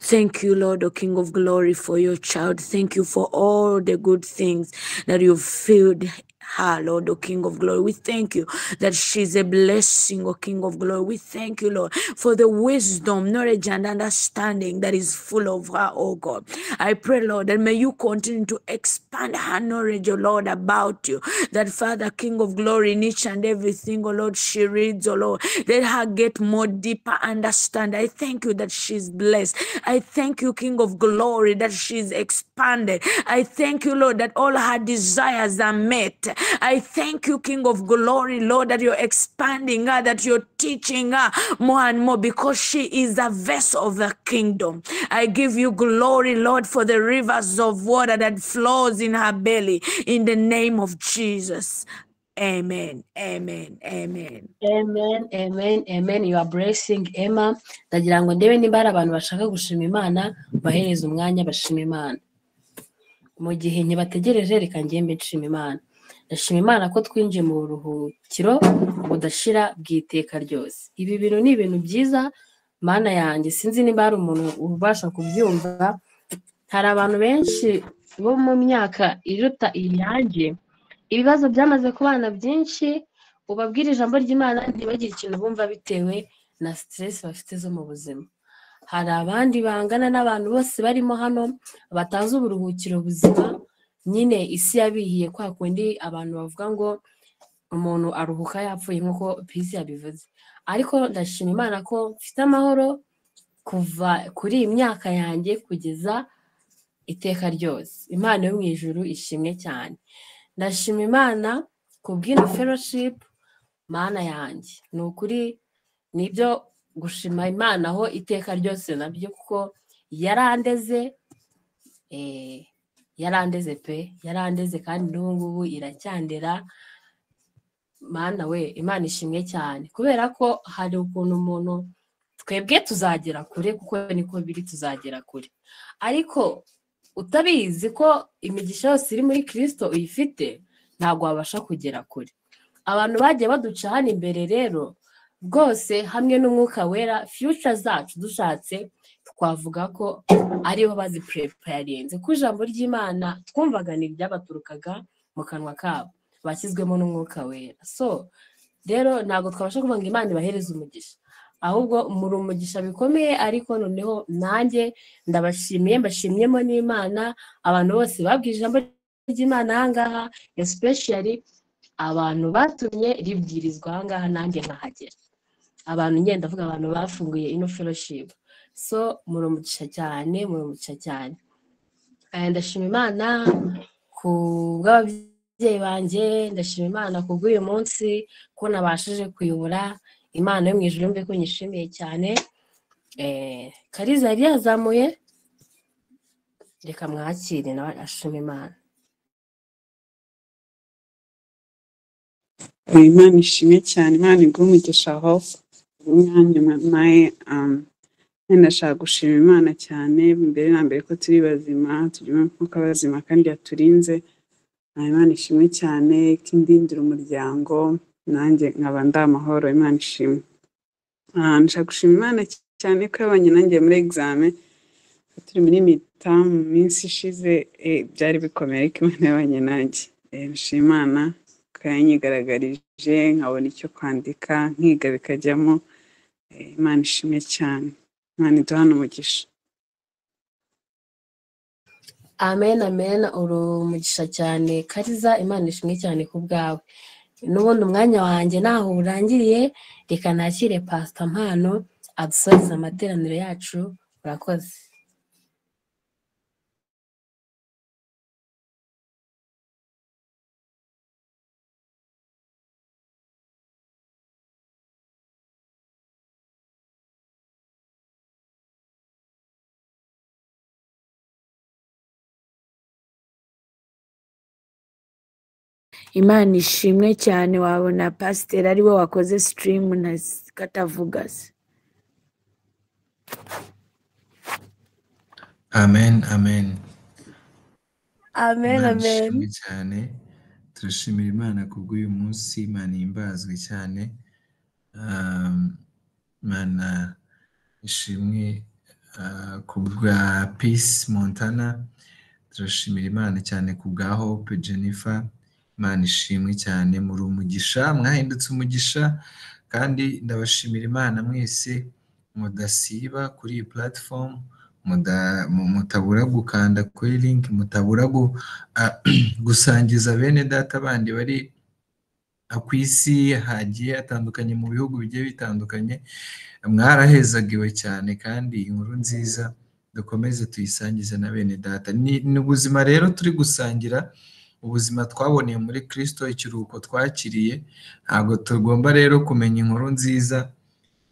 Thank you, Lord, O King of Glory, for your child. Thank you for all the good things that you've filled her, Lord, O King of Glory. We thank you that she's a blessing, O King of Glory. We thank you, Lord, for the wisdom, knowledge, and understanding that is full of her, O God. I pray, Lord, that may you continue to expand her knowledge, O Lord, about you. That, Father, King of Glory, in each and everything, O Lord, she reads, O Lord, let her get more deeper understanding. I thank you that she's blessed. I thank you, King of Glory, that she's expanded. I thank you, Lord, that all her desires are met. I thank you, King of Glory, Lord, that you're expanding her, that you're teaching her more and more, because she is a vessel of the kingdom. I give you glory, Lord, for the rivers of water that flows in her belly, in the name of Jesus. Amen, amen, amen. Amen, amen, amen. You are blessing Emma. Ndagira ngo ndebe nimba hari abantu bashaka gushima Imana, bahereze umwanya bashima Imana. Mu gihe ntibategereje, reka ngembe nshima Imana. Ndashima Imana ko twinjiye mu buruhukiro budashira bw'iteka ryose. Ibi bintu ni ibintu byiza, Mana yanjye. Sinzi nimba hari umuntu ubasha kubyumva. Hari abantu benshi bo mu myaka iruta iyanjye, ibibazo byamaze kubana byinshi, ubabwira ijambo ry'Imana ntibagire ikintu bumva bitewe na stress bafite zo mu buzima. Hari abandi bangana n'abantu bose barimo hano batazi uburuhukiro buzima, nyine isi yabihiye kwa kundi abantu bavuga ngo umuntu aruhuka yapfuye nk'uko Peace yabivuze. Ariko ndashima Imana ko mfite amahoro kuva kuri iyi myaka yanjye kugeza iteka ryose. Imana yo mu ijuru ishimwe cyane. Ndashima Imana kubw'ino fellowship, Mana yanjye. Ni ukuri nibyo gushima Imana aho iteka ryose nabyo, kuko yarandeze, yarandeze pe, yarandeze kandi n'ubu ngubu iracyandera. Mana we, Imana ishimwe cyane, kubera ko hari ukuntu umuntu twebwe tuzagera kure, kuko niko biri, tuzagera kure, ariko utabizi ko imigisha yose iri muri Kristo uyifite, ntabwo wabasha kugera kure. Abantu bagiye baduca hano imbere rero rwose hamwe n'Umwuka Wera, future zacu dushatse twavuga ko aribo bazipreparinze, ko ijambo ry'Imana twumvaga ni iryabaturukaga mu kanwa kabo, bashyizwemo n'Umwuka Wera. So rero ntabwo twabasha kuvuga ngo Imana ibahereze umugisha, ahubwo muri umugisha bikomeye. Ariko noneho nanjye ndabashimiye, mbashimyemo n'Imana, abantu bose babwije ijambo ry'Imana aha ngaha, especially abantu batumye ribwirizwa aha ngaha nanjye nkahagera. Abantu ngenda ndavuga abantu bafunguye ino fellowship. So muri umugisha cyane, muri umugisha cyane. Ndashima Imana ku bw'ababyeyi banjye, ndashima Imana ku bw'uyu munsi ko nabashije kuyobora. Imana yo mu ijuru mbe ko nyishimiye cyane. Kariza yari yazamuye, reka mwakire nawe ashima Imana. Imana ishimwe cyane, Imana iguhe umugisha Hope, umwanya naye. Ndashaka gushima Imana cyane mbere na mbere ko turi bazima, tugira umwuka bazima kandi yaturinze. Imana ishimwe cyane ko indindira umuryango, nanjye nkaba ndi amahoro. Imana ishimwe. Ndashaka gushima Imana cyane ko yabanye nanjye muri examen turi muri midterm mu minsi ishize. Byari bikomeye, ariko Imana yabanye nanjye. Nshima Imana ko yanyigaragarije nkabona icyo kwandika, nkiga bikajyamo. Imana ishimwe cyane, Imana iduhane umugisha. Amen, amen. Uri umugisha cyane Kariza, Imana ishimwe cyane ku bwawe. N'ubundi umwanya wanjye ntaho urangiriye, reka nakire Pastor Mpano adusoreze amateraniro yacu. Urakoze. Imana ishimwe cyane. Wabona pasiteri ari we wakoze stream na katavuga se. Amen, amen. Amen. Imana Amen. ishimwe cyane. Turashimira Imana kubw'uyu munsi. Imana ihimbazwe cyane. Imana ishimwe kubwa Peace Montana. Turashimira Imana cyane kubwa Hope Jennifer. Imana ishimwe cyane, muri umugisha, mwahindutse umugisha, kandi ndabashimira Imana mwese mudasiba kuri iyi platform, mutabura gukanda kuri link, mutabura gusangiza bene data bandi bari ku isi hagiye hatandukanye, mu bihugu bigiye bitandukanye. Mwarahezagiwe cyane, kandi inkuru nziza dukomeze tuyisangize na bene data. Ni ubuzima rero turi gusangira, ubuzima twaboneye muri Kristo, ikiruhuko twakiriye. Ntabwo tugomba rero kumenya inkuru nziza.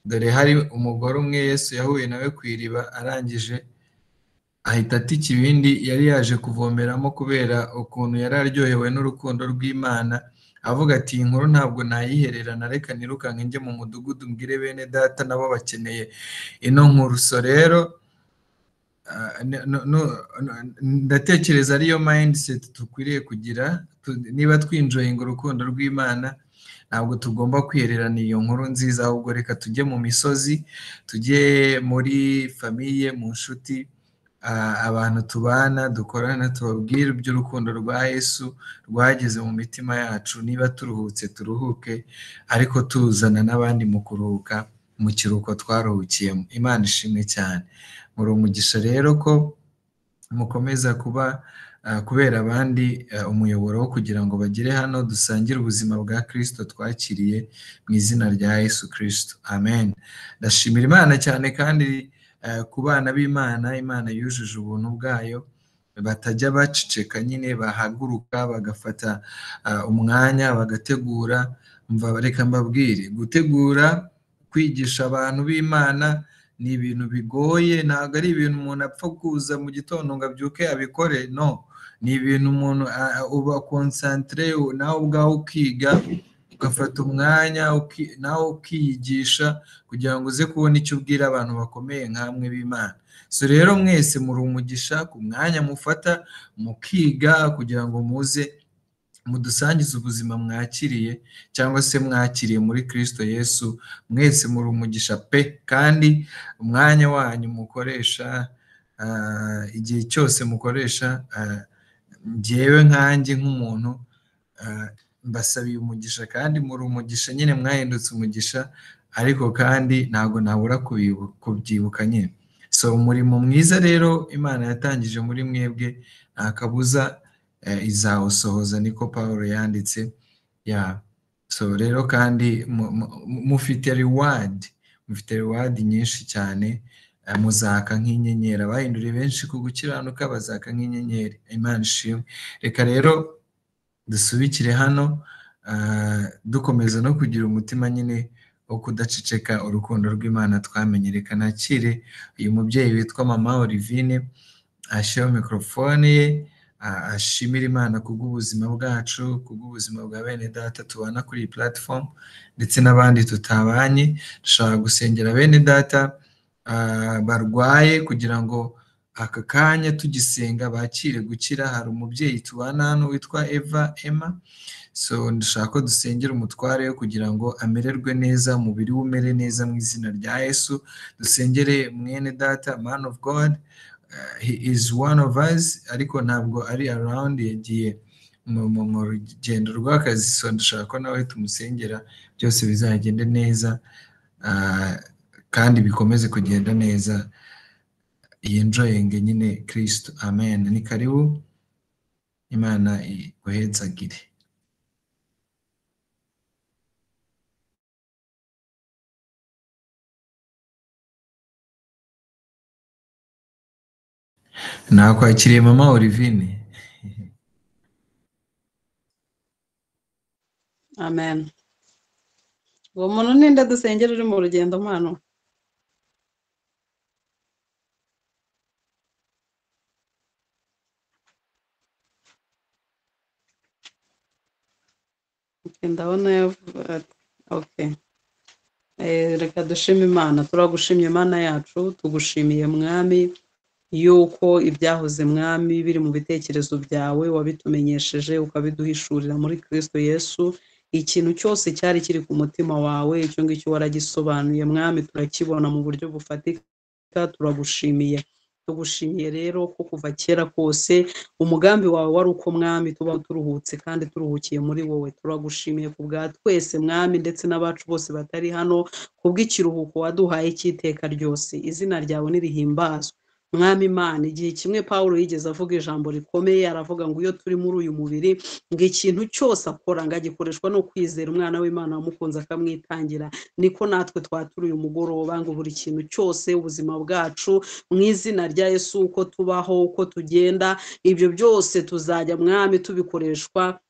Dore hari umugore umwe Yesu yahuye nawe ku iriba, arangije ahita ata ikibindi yari yaje kuvomeramo kubera ukuntu yari aryohewe n'urukundo rw'Imana, avuga ati iyi nkuru ntabwo nayihererana, reka nirukanke njye mu mudugudu mbwire bene data, nabo bakeneye ino nkuru. So rero ndatekereza ariyo mindset dukwiriye kugira. Niba twinjoyinga urukundo rw'Imana, ntabwo tugomba kwihererana iyo nkuru nziza, ahubwo reka tujye mu misozi, tujye muri famiye, mu nshuti, abantu tubana, dukorana, tubabwire iby'urukundo rwa Yesu rwageze mu mitima yacu. Niba turuhutse turuhuke, ariko tuzana n'abandi mu kuruhuka mu kiruhuko twaruhukiyemo. Imana ishimwe cyane. Muri umugisha rero ko mukomeza kuba kubera abandi umuyoboro wo kugira ngo bagere hano dusangire ubuzima bwa Kristo twakiriye mu izina rya Yesu Kristo. Amen. Ndashimira Imana cyane kandi ku bana b'Imana, Imana yujuje ubuntu bwayo, batajya baceceka nyine, bahaguruka bagafata umwanya bagategura. Reka mbabwire, gutegura kwigisha abantu b'Imana ni ibintu bigoye, ntabwo ari ibintu umuntu apfa kuza mu gitondo ngo abyuke abikore. No, ni ibintu umuntu uba konsantere nawe ubwawe, ukiga, ugafata umwanya nawe ukiyigisha kugira ngo uze kubona icyo ubwira abantu bakomeye nkamwe b'Imana. So rero mwese muri umugisha ku mwanya mufata mukiga kugira ngo muze mudusangize ubuzima mwakiriye cyangwa se mwakiriye muri Kristo Yesu. Mwese muri umugisha pe, kandi umwanya wanyu mukoresha, igihe cyose mukoresha, njyewe nkanjye nk'umuntu, mbasabiye umugisha, kandi muri umugisha nyine, mwahindutse umugisha, ariko kandi ntabwo nabura kubyibuka nyine. So umurimo mwiza rero Imana yatangije muri mwebwe nta kabuza izawusohoza, niko Pawulo yanditse. Ya so rero kandi mufite reward, mufite reward nyinshi cyane. Muzaka nk'inyenyeri, abahinduriye benshi ku gukiranuka bazaka nk'inyenyeri. Imana ishimwe. Reka rero dusubikire hano, dukomeza no kugira umutima nyine wo kudaceceka urukundo rw'Imana twamenye. Reka nakire uyu mubyeyi witwa Mama Olivine, ashyiraho mikorofone ye, ashimire Imana kubw'ubuzima bwacu, kubw'ubuzima bwa bene data tubana kuri iyi platform ndetse n'abandi tutabanye. Dushobora gusengera bene data barwaye kugira ngo aka kanya tugisenga bakire gukira. Hari umubyeyi tubana hano witwa Eva Emma, so ndashaka ko dusengera umutware we kugira ngo amererwe neza, umubiri we umere neza mu izina rya Yesu. Dusengere mwene data man of God, he is one of us ariko ntabwo ari around, yagiye mu rugendo rw'akazi, so ndashaka ko nawe tumusengera byose bizagende neza, kandi bikomeze kugenda neza, yenjoyinge nyine Kristo. Amen. Ni karibu, Imana iguhezagire. Nakwakiriye mama Olivine. Amen. Uwo muntu ninde dusengera uri mu rugendo mpano? Okay, ndabona yavuga. Okay. Reka dushime Imana. Turagushimye Imana yacu, tugushimiye Mwami yuko ibyahoze Mwami biri mu bitekerezo byawe wabitumenyesheje ukabiduhishurira muri Kristo Yesu. Ikintu cyose cyari kiri ku mutima wawe icyo ngicyo waragisobanuye Mwami, turakibona mu buryo bufatika. Turagushimiye, tugushimiye rero ko kuva kera kose umugambi wawe wari uko Mwami tuba turuhutse kandi turuhukiye muri wowe. Turagushimiye ku bwa twese Mwami ndetse n'abacu bose batari hano, kubw'ikiruhuko waduhaye cy'iteka ryose. Izina ryawe nirihimbazwe Mwami Imana. Igihe kimwe Pawulo yigeze avuga ijambo rikomeye, aravuga ngo iyo turi muri uyu mubiri ngo ikintu cyose akora ngo agikoreshwa no kwizera umwana w'Imana wamukunze akamwitangira. Niko natwe twatura uyu mugoroba ngo buri kintu cyose ubuzima bwacu mu izina rya Yesu, uko tubaho, uko tugenda, ibyo byose tuzajya Mwami tubikoreshwa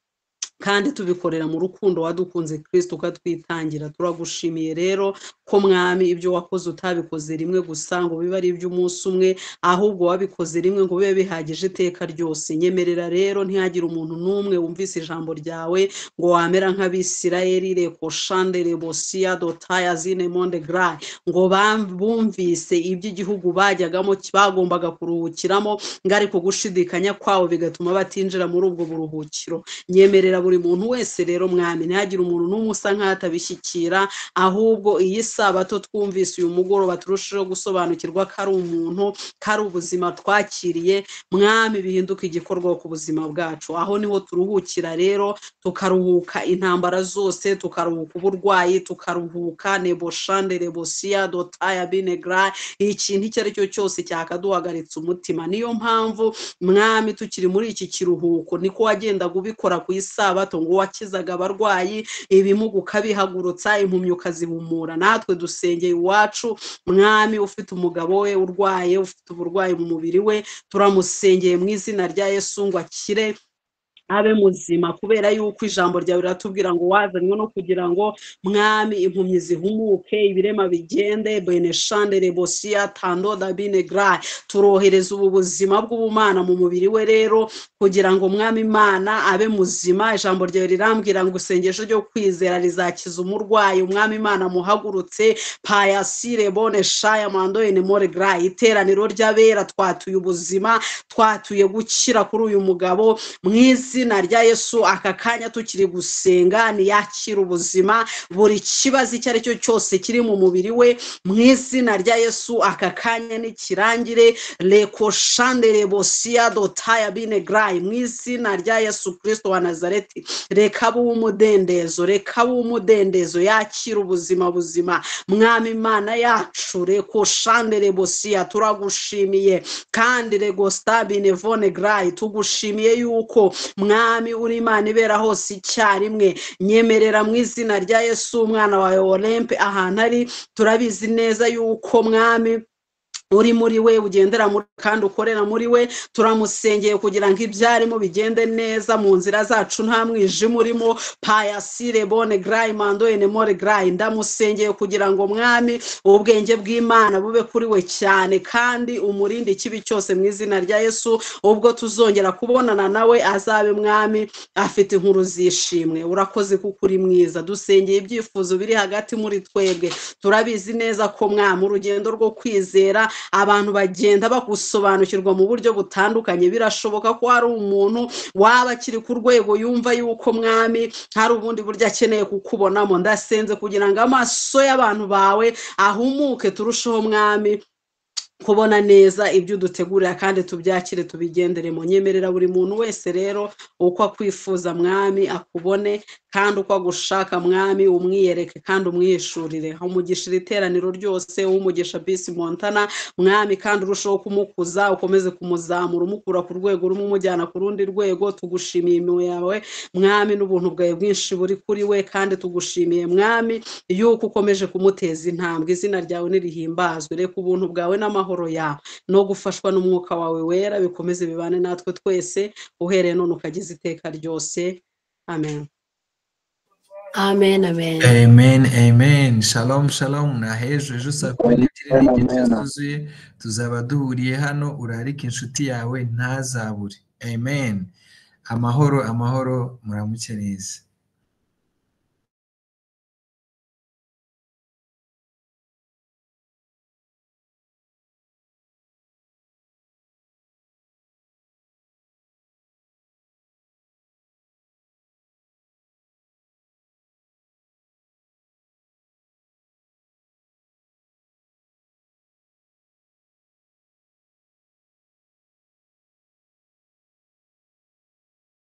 kandi tubikorera mu rukundo wadukunze Kristo ukatwitangira. Turagushimiye rero ko Mwami ibyo wakoze utabikoze rimwe gusa ngo bibe ari iby'umunsi umwe, ahubwo wabikoze rimwe ngo bibe bihagije iteka ryose. Nyemerera rero ntihagire umuntu n'umwe wumvise ijambo ryawe ngo wamera nk'Abisirayeli reko shandere bosia dotaya zine monde grai, ngo bumvise iby'igihugu bajyagamo bagombaga kuruhukiramo, ngo ariko gushidikanya kwabo bigatuma batinjira muri ubwo buruhukiro. Nyemerera buri muntu wese rero Mwami ntihagire umuntu n'umwe usa nkaho atabishyikira, ahubwo iyi sabato twumvise uyu mugoroba turusheho gusobanukirwa ko ari umuntu, ko ari ubuzima twakiriye Mwami, bihinduka igikorwa ku buzima bwacu. Aho niho turuhukira rero, tukaruhuka intambara zose, tukaruhuka uburwayi, tukaruhuka neboshande rebosia dotaya binegra, ikintu icyo ari cyo cyose cyakaduhagaritse umutima. Niyo mpamvu Mwami tukiri muri iki kiruhuko niko wagendaga ubikora ku isabato, ngo wakizaga abarwayi, ibimuga ukabihagurutsa, impumyi ukazihumura. Natwe dusengeye iwacu Mwami ufite umugabo we urwaye, ufite uburwayi mu mubiri we, turamusengeye mu izina rya Yesu ngo akire abe muzima, kubera yuko ijambo ryawe riratubwira ngo wazanywe no kugira ngo Mwami impumyi zihumuke, ibirema bigende, beneshande rebosia tando dabine grai. Turohereza ubu buzima bw'ubumana mu mubiri we rero kugira ngo Mwami Imana abe muzima. Ijambo ryawe rirambwira ngo isengesho ryo kwizera rizakiza umurwayi, Umwami Imana muhagurutse payasire bone shaya mando ene more grai. Iteraniro ry'abera twatuye ubuzima, twatuye gukira kuri uyu mugabo mu izina rya Yesu. Aka kanya tukiri gusenga niyakira ubuzima, buri kibazo icyo ari cyo cyose kiri mu mubiri we mu izina rya Yesu aka kanya nikirangire. Leko shandere bosia dotaya bine grai mu izina rya Yesu Kristo wa Nazareti. Reka abe umudendezo, reka abe umudendezo, yakira ubuzima buzima Mwami Imana yacu. Reko shandere bosia, turagushimiye kandi regostabine vone grai, tugushimiye yuko Mwami uri Imana ibera hose icyarimwe. Nyemerera mu izina rya Yesu umwana wawe Olempe ahantu ari, turabizi neza yuko Mwami Uri muri we, ugendera muri kandi ukorera muri we. Turamusengeye kugira ngo ibyarimo bigende neza mu nzira zacu, nta mwijima urimo. Payasire bone grayi mando enemore grayi. Ndamusengeye kugira ngo, Mwami, ubwenge bw'Imana bube kuri we cyane kandi umurinde ikibi cyose mu izina rya Yesu. Ubwo tuzongera kubonana nawe, azabe, Mwami, afite inkuru zishimwe. Urakoze kuko uri mwiza. Dusengeye ibyifuzo biri hagati muri twebwe. Turabizi neza ko, Mwami, urugendo rwo kwizera abantu bagenda bagusobanukirwa mu buryo butandukanye. Birashoboka ko hari umuntu waba akiri ku rwego yumva yuko, Mwami, hari ubundi buryo akeneye kukubonamo. Ndasenze kugira ngo amaso y'abantu bawe ahumuke, turusheho, Mwami, kubona neza ibyo udutegurira kandi tubyakire, tubigenderemo. Nyemerera buri muntu wese rero uko akwifuza, Mwami, akubone, kandi uko agushaka, Mwami, umwiyereke kandi umwihishurire. Umugisha iri teraniro ryose, umugisha Bisi Montana, Mwami, kandi urushaho kumukuza, ukomeze kumuzamura, umukura ku rwego rumwe umujyana ku rundi rwego. Tugushimiye impuhwe yawe, Mwami, n'ubuntu bwawe bwinshi buri kuri we, kandi tugushimiye, Mwami, yuko ukomeje kumuteza intambwe. Izina ryawe nirihimbazwe. Reka ubuntu bwawe n'amahoro yawe no gufashwa n'Umwuka wawe Wera bikomeze bibane natwe twese, uhereye none ukageza iteka ryose. Amen. Amen, amen. Amen, amen. Shalom, shalom. Na hejo ejo saa 12:30 zuzuye tuzaba duhuriye hano. Urarike inshuti yawe, ntazabure. Amen. Amahoro, amahoro, muramuke neza.